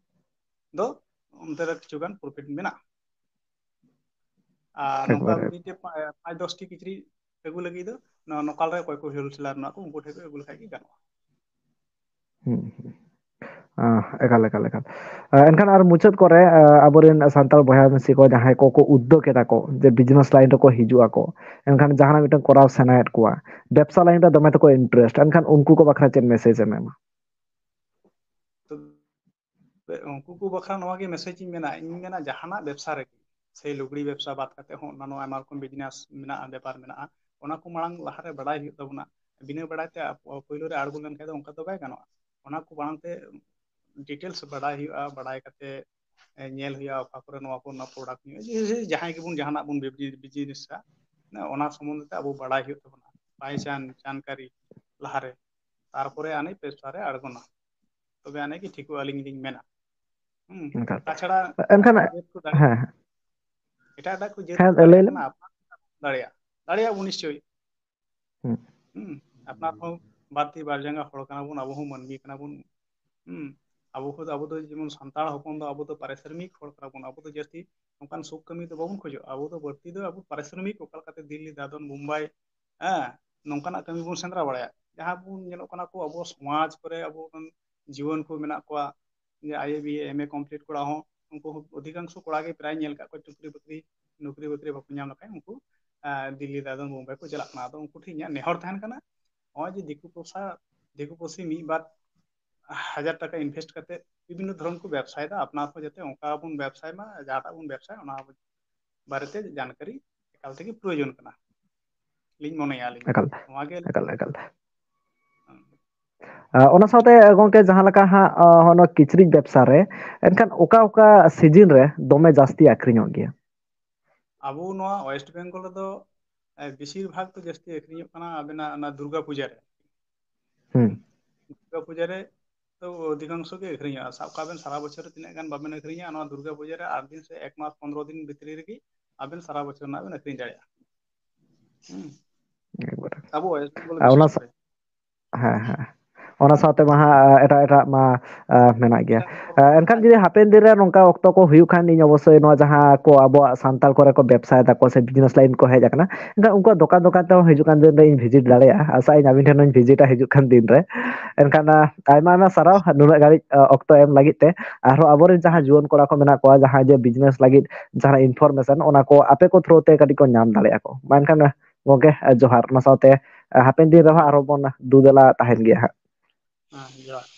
ᱫᱚ ᱚᱱᱛᱮ ᱨᱮ ᱠᱤᱪᱷᱩ ᱜᱟᱱ ᱯᱨᱚᱯᱷᱤᱴ ᱢᱮᱱᱟᱜᱼᱟ᱾ ᱟᱨ ᱱᱚᱝᱠᱟ ᱮᱠᱵᱟᱨᱮ᱾ ᱢᱤᱫᱴᱮᱡ ᱯᱟ-, ᱯᱟᱸᱪ ᱫᱚᱥ ᱴᱤ ᱠᱤᱪᱨᱤᱡ ᱟᱹᱜᱩ ᱞᱟᱹᱜᱤᱫ ᱫᱚ ᱱᱚᱣᱟ ᱞᱳᱠᱟᱞ ᱨᱮ ᱚᱠᱚᱭ ᱠᱚ ᱦᱳᱞᱥᱮᱞᱟᱨ ᱢᱮᱱᱟᱜ ᱠᱚ, ᱩᱱᱠᱩ ᱴᱷᱮᱱ ᱠᱷᱚᱱ ᱟᱹᱜᱩ ᱞᱮᱠᱷᱟᱡ ᱜᱮ ᱜᱟᱱᱚᱜᱼᱟ᱾ ᱦᱩᱸ, ᱦᱩᱸ᱾ ᱟᱦ, ᱮᱠᱟᱞ, ᱮᱠᱟᱞ, ᱮᱠᱟᱞ᱾ ᱟᱦ, ᱮᱱᱠᱷᱟᱱ ᱟᱨ ᱢᱩᱪᱟᱹᱫ ᱠᱚᱨᱮ, ᱟᱦ, ᱟᱵᱚᱨᱮᱱ ᱥᱟᱱᱛᱟᱲ ᱵᱚᱭᱦᱟ ᱢᱤᱥᱤ ᱠᱚ ᱡᱟᱦᱟᱸᱭ ᱠᱚᱠᱚ ᱩᱫᱽᱫᱳᱜᱽ ᱮᱫᱟ ᱠᱚ, ᱡᱮ ᱵᱤᱡᱽᱱᱮᱥ ᱞᱟᱭᱤᱱ ᱨᱮᱠᱚ ᱦᱤᱡᱩᱜ ᱟᱠᱚ, ᱮᱱᱠᱷᱟᱱ ᱡᱟᱦᱟᱱᱟᱜ ᱢᱤᱫᱴᱟᱝ ᱠᱚᱨᱟᱣ ᱥᱟᱱᱟᱭᱮᱫ ᱠᱚᱣᱟ, ᱵᱮᱵᱽᱥᱟ ᱞᱟᱭᱤᱱ ᱨᱮ ᱫᱚᱢᱮ ᱛᱟᱠᱚ ᱤᱱᱴᱟᱨᱮᱥᱴ, ᱮᱱᱠᱷᱟᱱ ᱩᱱᱠᱩ ᱠᱚ ᱵᱟᱠᱷᱨᱟ ᱪᱮᱫ ᱢᱮᱥᱮᱡᱽ ᱮᱢ ᱮᱢᱟ? ᱛᱚ ᱩᱱᱠᱩ ᱠᱚ ᱵᱟᱠᱷᱨᱟ ᱱᱚᱣᱟ ᱜᱮ ᱢᱮᱥᱮᱡᱽ ᱤᱧ ᱢᱮᱱᱟ, ᱤᱧ ᱢᱮᱱᱟ ᱡᱟᱦᱟᱱᱟᱜ ᱵᱮᱵᱽᱥᱟ ᱨᱮᱜᱮ, ᱥᱮ ᱞᱩᱜᱽᱲᱤ ᱵᱮᱵᱽᱥᱟ ᱵᱟᱫ ᱠᱟᱛᱮ ᱦᱚᱸ ᱚᱱᱟ ᱱᱚᱣᱟ ᱟᱭᱢᱟ ᱨᱚᱠᱚᱢ ᱵᱤᱡᱽᱱᱮᱥ ᱢᱮᱱᱟᱜᱼᱟ, ᱵᱮᱯᱟᱨ ᱢᱮᱱᱟᱜᱼᱟ, ᱚᱱᱟ ᱠᱚ ᱢᱟᱲᱟᱝ ᱞᱟᱦᱟᱨᱮ ᱵᱟᱲᱟᱭ ᱦᱩᱭᱩᱜ ᱛᱟᱵᱚᱱᱟ᱾ ᱵᱤᱱᱟᱹ ᱵᱟᱲᱟᱭ ᱛᱮ ᱟᱯ-, ᱯᱳᱭᱞᱳ ᱨᱮ ᱟᱬᱜᱚ ᱞᱮᱱᱠᱷᱟᱱ ᱫᱚ ᱚᱱᱠᱟ ᱫᱚ ᱵᱟᱭ ᱜᱟᱱᱚᱜᱼᱟ᱾ ᱚᱱᱟ ᱠᱚ ᱢᱟᱲᱟᱝ ᱛᱮ ᱰᱤᱴᱮᱞᱥ ᱵᱟᱲᱟᱭ ᱦᱩᱭᱩᱜᱼᱟ, ᱵᱟᱲᱟᱭ ᱠᱟᱛᱮ, ᱮ, ᱧᱮᱞ ᱦᱩᱭᱩᱜᱼᱟ ᱚᱠᱟ ᱠᱚᱨᱮ ᱱᱚᱣᱟ ᱠᱚ ᱨᱮᱱᱟᱜ ᱯᱨᱚᱰᱟᱠᱴ ᱧᱚᱜᱼᱟ, ᱡᱮ, ᱡᱮ ᱡᱟᱦᱟᱸᱭ ᱜᱮᱵᱚᱱ ᱡᱟᱦᱟᱱᱟᱜ ᱵᱚᱱ ᱵᱤᱡᱽ-, ᱵᱤᱡᱽᱱᱮᱥᱟ, ᱚᱱᱟ ᱥᱚᱢᱵᱚᱱᱫᱷᱮ ᱛᱮ ᱟᱵᱚ ᱵᱟᱲᱟᱭ ᱦᱩᱭᱩᱜ ᱛᱟᱵᱚᱱᱟ, ᱵᱟᱭ ᱪᱟᱱ-, ᱡᱟᱱᱠᱟᱨᱤ ᱞᱟᱦᱟᱨᱮ, ᱛᱟᱨᱯᱚᱨᱮ ᱟᱹᱱᱤᱡ ᱵᱮᱵᱽᱥᱟ ᱨᱮ ᱟᱬᱜᱚᱱᱟ, ᱛᱚᱵᱮ ᱟᱹᱱᱤᱡ ᱜᱮ ᱴᱷᱤᱠᱚᱜᱼᱟ, ᱟᱹᱞᱤᱧ ᱞᱤᱧ ᱢᱮᱱᱟ᱾ ᱦᱩᱸ, ᱮᱱᱠᱷᱟᱱ, ᱛᱟᱪᱷᱟᱲᱟ ᱮᱱᱠᱷᱟᱱ, ᱮᱴᱟᱜ ᱡᱟᱹᱛ ᱠᱚ ᱫᱟᱲᱮᱭᱟᱜ ᱦᱮᱸ, ᱦᱮᱸ᱾ ᱮᱴᱟᱜ, ᱮᱴᱟᱜ ᱠᱚ ᱡᱟᱹᱛ ᱦᱮᱸ, ᱠᱚ ᱞᱟᱹᱭ ᱫᱟᱲᱮᱭᱟᱜ ᱞᱮᱢ᱾ ᱠᱟᱱᱟ, ᱟᱯᱱᱟᱨ ᱠᱚ ᱫᱟᱲᱮᱭᱟᱜᱼᱟ, ᱫᱟᱲᱮᱭᱟᱜᱼᱟ ᱵᱚᱱ ᱱᱤᱥᱪᱳᱭ᱾ ᱦᱩᱸ᱾ ᱦᱩᱸ, ᱟᱯᱱᱟᱨ ᱦᱚᱸ ᱵᱟᱨ ᱛᱤ ᱵᱟᱨ ᱡᱟᱸᱜᱟ ᱦᱚᱲ ᱠᱟᱱᱟ ᱵᱚᱱ, ᱟᱵᱚ ᱦᱚᱸ ᱢᱟᱹᱱᱢᱤ ᱠᱟᱱᱟ ᱵᱚᱱ᱾ ᱦᱩᱸ, ᱟᱵᱚ ᱠᱚᱫᱚ, ᱟᱵᱚ ᱫᱚ ᱡᱮᱢᱚᱱ ᱥᱟᱱᱛᱟᱲ ᱦᱚᱯᱚᱱ ᱫᱚ ᱟᱵᱚ ᱫᱚ ᱯᱟᱨᱤᱥᱨᱚᱢᱤᱠ ᱦᱚᱲ ᱠᱟᱱᱟ ᱵᱚᱱ, ᱟᱵᱚ ᱫᱚ ᱡᱟᱹᱥᱛᱤ ᱚᱱᱠᱟᱱ ᱥᱩᱠ ᱠᱟᱹᱢᱤ ᱫᱚ ᱵᱟᱵᱚᱱ ᱠᱷᱚᱡᱚᱜᱼᱟ᱾ ᱟᱵᱚ ᱫᱚ ᱵᱟᱹᱲᱛᱤ ᱫᱚ ᱟᱵᱚ ᱯᱟᱨᱤᱥᱨᱚᱢᱤᱠ, ᱚᱠᱟ ᱞᱮᱠᱟᱛᱮ ᱫᱤᱞᱞᱤ, ᱫᱟᱫᱚᱱ, ᱵᱳᱢᱵᱟᱭ, ᱦᱮᱸ, ᱱᱚᱝᱠᱟᱱᱟᱜ ᱠᱟᱹᱢᱤ ᱵᱚᱱ ᱥᱮᱸᱫᱽᱨᱟ ᱵᱟᱲᱟᱭᱟ᱾ ᱡᱟᱦᱟᱸ ᱵᱚᱱ ᱧᱮᱞᱚᱜ ᱠᱟᱱᱟ ᱠᱚ, ᱟᱵᱚ ᱥᱚᱢᱟᱡᱽ ᱠᱚᱨᱮ ᱟᱵᱚ ᱨᱮᱱ ᱡᱩᱣᱟᱹᱱ ᱠᱚ ᱢᱮᱱᱟᱜ ᱠᱚᱣᱟ, ᱡᱮ ᱟᱭ ᱮ, ᱵᱤ ᱮ, ᱮᱢ ᱮ ᱠᱚᱢᱯᱞᱤᱴ ᱠᱚᱲᱟ ᱦᱚᱸ, ᱩᱱᱠᱩ ᱦᱚᱸ ᱚᱫᱷᱤᱠᱟᱝᱥᱚ ᱠᱚᱲᱟ ᱜᱮ ᱯᱨᱟᱭ ᱧᱮᱞ ᱠᱟᱜ ᱠᱚᱣᱟ, ᱪᱩᱠᱨᱤ ᱵᱟᱹᱠᱨᱤ, ᱱᱚᱠᱨᱤ ᱵᱟᱹᱠᱨᱤ ᱵᱟᱠᱚ ᱧᱟᱢ ᱞᱮᱠᱷᱟᱱ ᱩᱱᱠᱩ, ᱟᱸ, ᱫᱤᱞᱞᱤ, ᱫᱟᱫᱚᱱ, ᱵᱳᱢᱵᱟᱭ ᱠᱚ ᱪᱟᱞᱟᱜ ᱠᱟᱱᱟ᱾ ᱟᱫᱚ ᱩᱱᱠᱩ ᱴᱷᱮᱱ ᱤᱧᱟᱹᱜ ᱱᱮᱦᱚᱨ ᱛᱟᱦᱮᱱ ᱠᱟᱱᱟ, ᱱᱚᱜᱼᱚᱭ ᱡᱮ ᱫᱤᱠᱩ ᱯᱚᱭᱥᱟ, ᱫᱤᱠᱩ ᱯᱩᱥᱤ ᱢᱤᱫ ᱵᱟᱨ ᱦᱟᱡᱟᱨ ᱴᱟᱠᱟ invest ᱠᱟᱛᱮ ᱵᱤᱵᱷᱤᱱᱱᱚ ᱫᱷᱚᱨᱚᱱ ᱠᱚ ᱵᱮᱵᱽᱥᱟᱭᱮᱫᱟ᱾ ᱟᱯᱱᱟᱨ ᱦᱚᱸ ᱡᱟᱛᱮ ᱚᱱᱠᱟ ᱵᱚᱱ ᱵᱮᱵᱽᱥᱟᱭ ᱢᱟ, ᱡᱟᱦᱟᱸᱴᱟᱜ ᱵᱚᱱ ᱵᱮᱵᱽᱥᱟᱭ, ᱚᱱᱟ ᱵᱟᱨᱮᱛᱮ ᱡᱟᱱᱠᱟᱨᱤ ᱮᱠᱟᱞ ᱛᱮᱜᱮ ᱯᱨᱚᱭᱳᱡᱚᱱ ᱠᱟᱱᱟ, ᱞᱤᱧ ᱢᱚᱱᱮᱭᱟ ᱟᱹᱞᱤᱧ᱾ ᱮᱠᱟᱞ, ᱱᱚᱣᱟ ᱜᱮ ᱮᱠᱟᱞ, ᱮᱠᱟᱞ᱾ ᱦᱩᱸ᱾ ᱟᱨ ᱚᱱᱟ ᱥᱟᱶᱛᱮ ᱜᱚᱝᱠᱮ, ᱡᱟᱦᱟᱸ ᱞᱮᱠᱟ ᱦᱟᱸᱜ, ᱟᱸ, ᱱᱚᱣᱟ ᱠᱤᱪᱨᱤᱡ ᱵᱮᱵᱽᱥᱟ ᱨᱮ, ᱮᱱᱠᱷᱟᱱ ᱚᱠᱟ ᱚᱠᱟ season ᱨᱮ ᱫᱚᱢᱮ ᱡᱟᱹᱥᱛᱤ ᱟᱹᱠᱷᱨᱤᱧᱚᱜ ᱜᱮᱭᱟ? ᱟᱵᱚ ᱱᱚᱣᱟ West Bengal ᱨᱮᱫᱚ, ᱮ, ᱵᱮᱥᱤᱨ ᱵᱷᱟᱜᱽ ᱫᱚ ᱡᱟᱹᱥᱛᱤ ᱟᱹᱠᱷᱨᱤᱧᱚᱜ ᱠᱟᱱᱟ ᱟᱵᱮᱱᱟᱜ ᱚᱱᱟ ᱫᱩᱨᱜᱟ ᱯᱩᱡᱟ ᱨᱮ᱾ ᱦᱩᱸ᱾ ᱫᱩᱨᱜᱟ ᱯᱩᱡᱟ ᱨᱮ ᱛᱚ ᱚᱫᱷᱤᱠᱟᱝᱥᱚ ᱜᱮ ᱟᱹᱠᱷᱨᱤᱧᱚᱜᱼᱟ᱾ ᱥᱟᱵ ᱠᱟᱜ ᱵᱮᱱ, ᱥᱟᱨᱟ ᱵᱚᱪᱷᱚᱨ ᱨᱮ ᱛᱤᱱᱟᱹᱜ ᱜᱟᱱ ᱵᱟᱵᱮᱱ ᱟᱹᱠᱷᱨᱤᱧᱟ, ᱱᱚᱣᱟ ᱫᱩᱨᱜᱟ ᱯᱩᱡᱟ ᱨᱮ ᱟᱴ ᱫᱤᱱ ᱥᱮ ᱮᱠ ᱢᱟᱥ ᱯᱚᱱᱨᱚ ᱫᱤᱱ ᱵᱷᱤᱛᱨᱤ ᱨᱮᱜᱮ ᱟᱵᱮᱱ ᱥᱟᱨᱟ ᱵᱚᱪᱷᱚᱨ ᱨᱮᱱᱟᱜ ᱵᱮᱱ ᱟᱹᱠᱷᱨᱤᱧ ᱫᱟᱲᱮᱭᱟᱜᱼᱟ᱾ ᱦᱩᱸ᱾ ᱮᱠᱵᱟᱨᱮ᱾ ᱟᱵᱚ West Bengal ᱟᱨ ᱚᱱᱟ ᱵᱤᱥᱮᱥ ᱥᱟ-, ᱠᱚᱨᱮ᱾ ᱦᱮᱸ, ᱦᱮᱸ᱾ ᱚᱱᱟ ᱥᱟᱶᱛᱮ ᱢᱟ ᱦᱟᱸᱜ, ᱮᱴᱟᱜ, ᱮᱴᱟᱜ ᱢᱟ, ᱟ, ᱢᱮᱱᱟᱜ ᱜᱮᱭᱟ᱾ ᱮᱴᱟᱜ ᱠᱚ ᱟ, ᱮᱱᱠᱷᱟᱱ ᱡᱩᱫᱤ ᱦᱟᱯᱮᱱ ᱫᱤᱱ ᱨᱮ ᱱᱚᱝᱠᱟ ᱚᱠᱛᱚ ᱠᱚ ᱦᱩᱭᱩᱜ ᱠᱷᱟᱱ, ᱤᱧ ᱚᱵᱚᱥᱥᱳᱭ ᱱᱚᱣᱟ ᱡᱟᱦᱟᱸ ᱠᱚ ᱟᱵᱚᱣᱟᱜ ᱥᱟᱱᱛᱟᱲ ᱠᱚᱨᱮ ᱠᱚ ᱵᱮᱵᱽᱥᱟᱭ ᱫᱟᱠᱚ ᱥᱮ business line ᱠᱚ ᱦᱮᱡ ᱟᱠᱟᱱᱟ, ᱮᱱᱠᱷᱟᱱ ᱩᱱᱠᱩᱣᱟᱜ ᱫᱚᱠᱟᱱ, ᱫᱚᱠᱟᱱ ᱛᱮᱦᱚᱸ ᱦᱤᱡᱩᱜ ᱠᱟᱱ ᱫᱤᱱ ᱨᱮ ᱤᱧ visit ᱫᱟᱲᱮᱭᱟᱜᱼᱟ᱾ ᱟᱥᱟᱜ ᱟᱹᱧ ᱟᱹᱵᱤᱱ ᱴᱷᱮᱱ ᱦᱚᱸᱧ visitᱟ ᱦᱤᱡᱩᱜ ᱠᱟᱱ ᱫᱤᱱ ᱨᱮ᱾ ᱮᱱᱠᱷᱟᱱ, ᱟ, ᱟᱭᱢᱟ, ᱟᱭᱢᱟ ᱥᱟᱨᱦᱟᱣ ᱱᱩᱱᱟᱹᱜ ᱜᱷᱟᱹᱲᱤᱡ, ᱟ, ᱚᱠᱛᱚ ᱮᱢ ᱞᱟᱹᱜᱤᱫ ᱛᱮ᱾ ᱟᱨᱦᱚᱸ ᱟᱵᱚᱨᱮᱱ ᱡᱟᱦᱟᱸ ᱡᱩᱣᱟᱹᱱ ᱠᱚᱲᱟ ᱠᱚ ᱢᱮᱱᱟᱜ ᱠᱚᱣᱟ, ᱡᱟᱦᱟᱸᱭ ᱡᱮ business ᱞᱟᱹᱜᱤᱫ ᱡᱟᱦᱟᱸ information, ᱚᱱᱟ ᱠᱚ ᱟᱯᱮ ᱠᱚ through ᱛᱮ ᱠᱟᱹᱴᱤᱡ ᱠᱚ ᱧᱟᱢ ᱫᱟᱲᱮᱭᱟᱜᱼᱟ ᱠᱚ᱾ ᱢᱟ ᱮᱱᱠᱷᱟᱱ, ᱜᱚᱝᱠᱮ, ᱡᱚᱦᱟᱨ᱾ ᱚᱱᱟ ᱥᱟᱶᱛᱮ, ᱦᱟᱯᱮᱱ ᱫᱤᱱ ᱨᱮᱦᱚᱸ ᱟᱨᱦᱚᱸ ᱵᱚᱱ ᱫᱩᱫᱮᱞᱟ ᱛᱟᱦᱮᱱ ᱜᱮᱭᱟ ᱦᱟᱸᱜ᱾ ᱦᱮᱸ, ᱡᱚᱦᱟᱨ᱾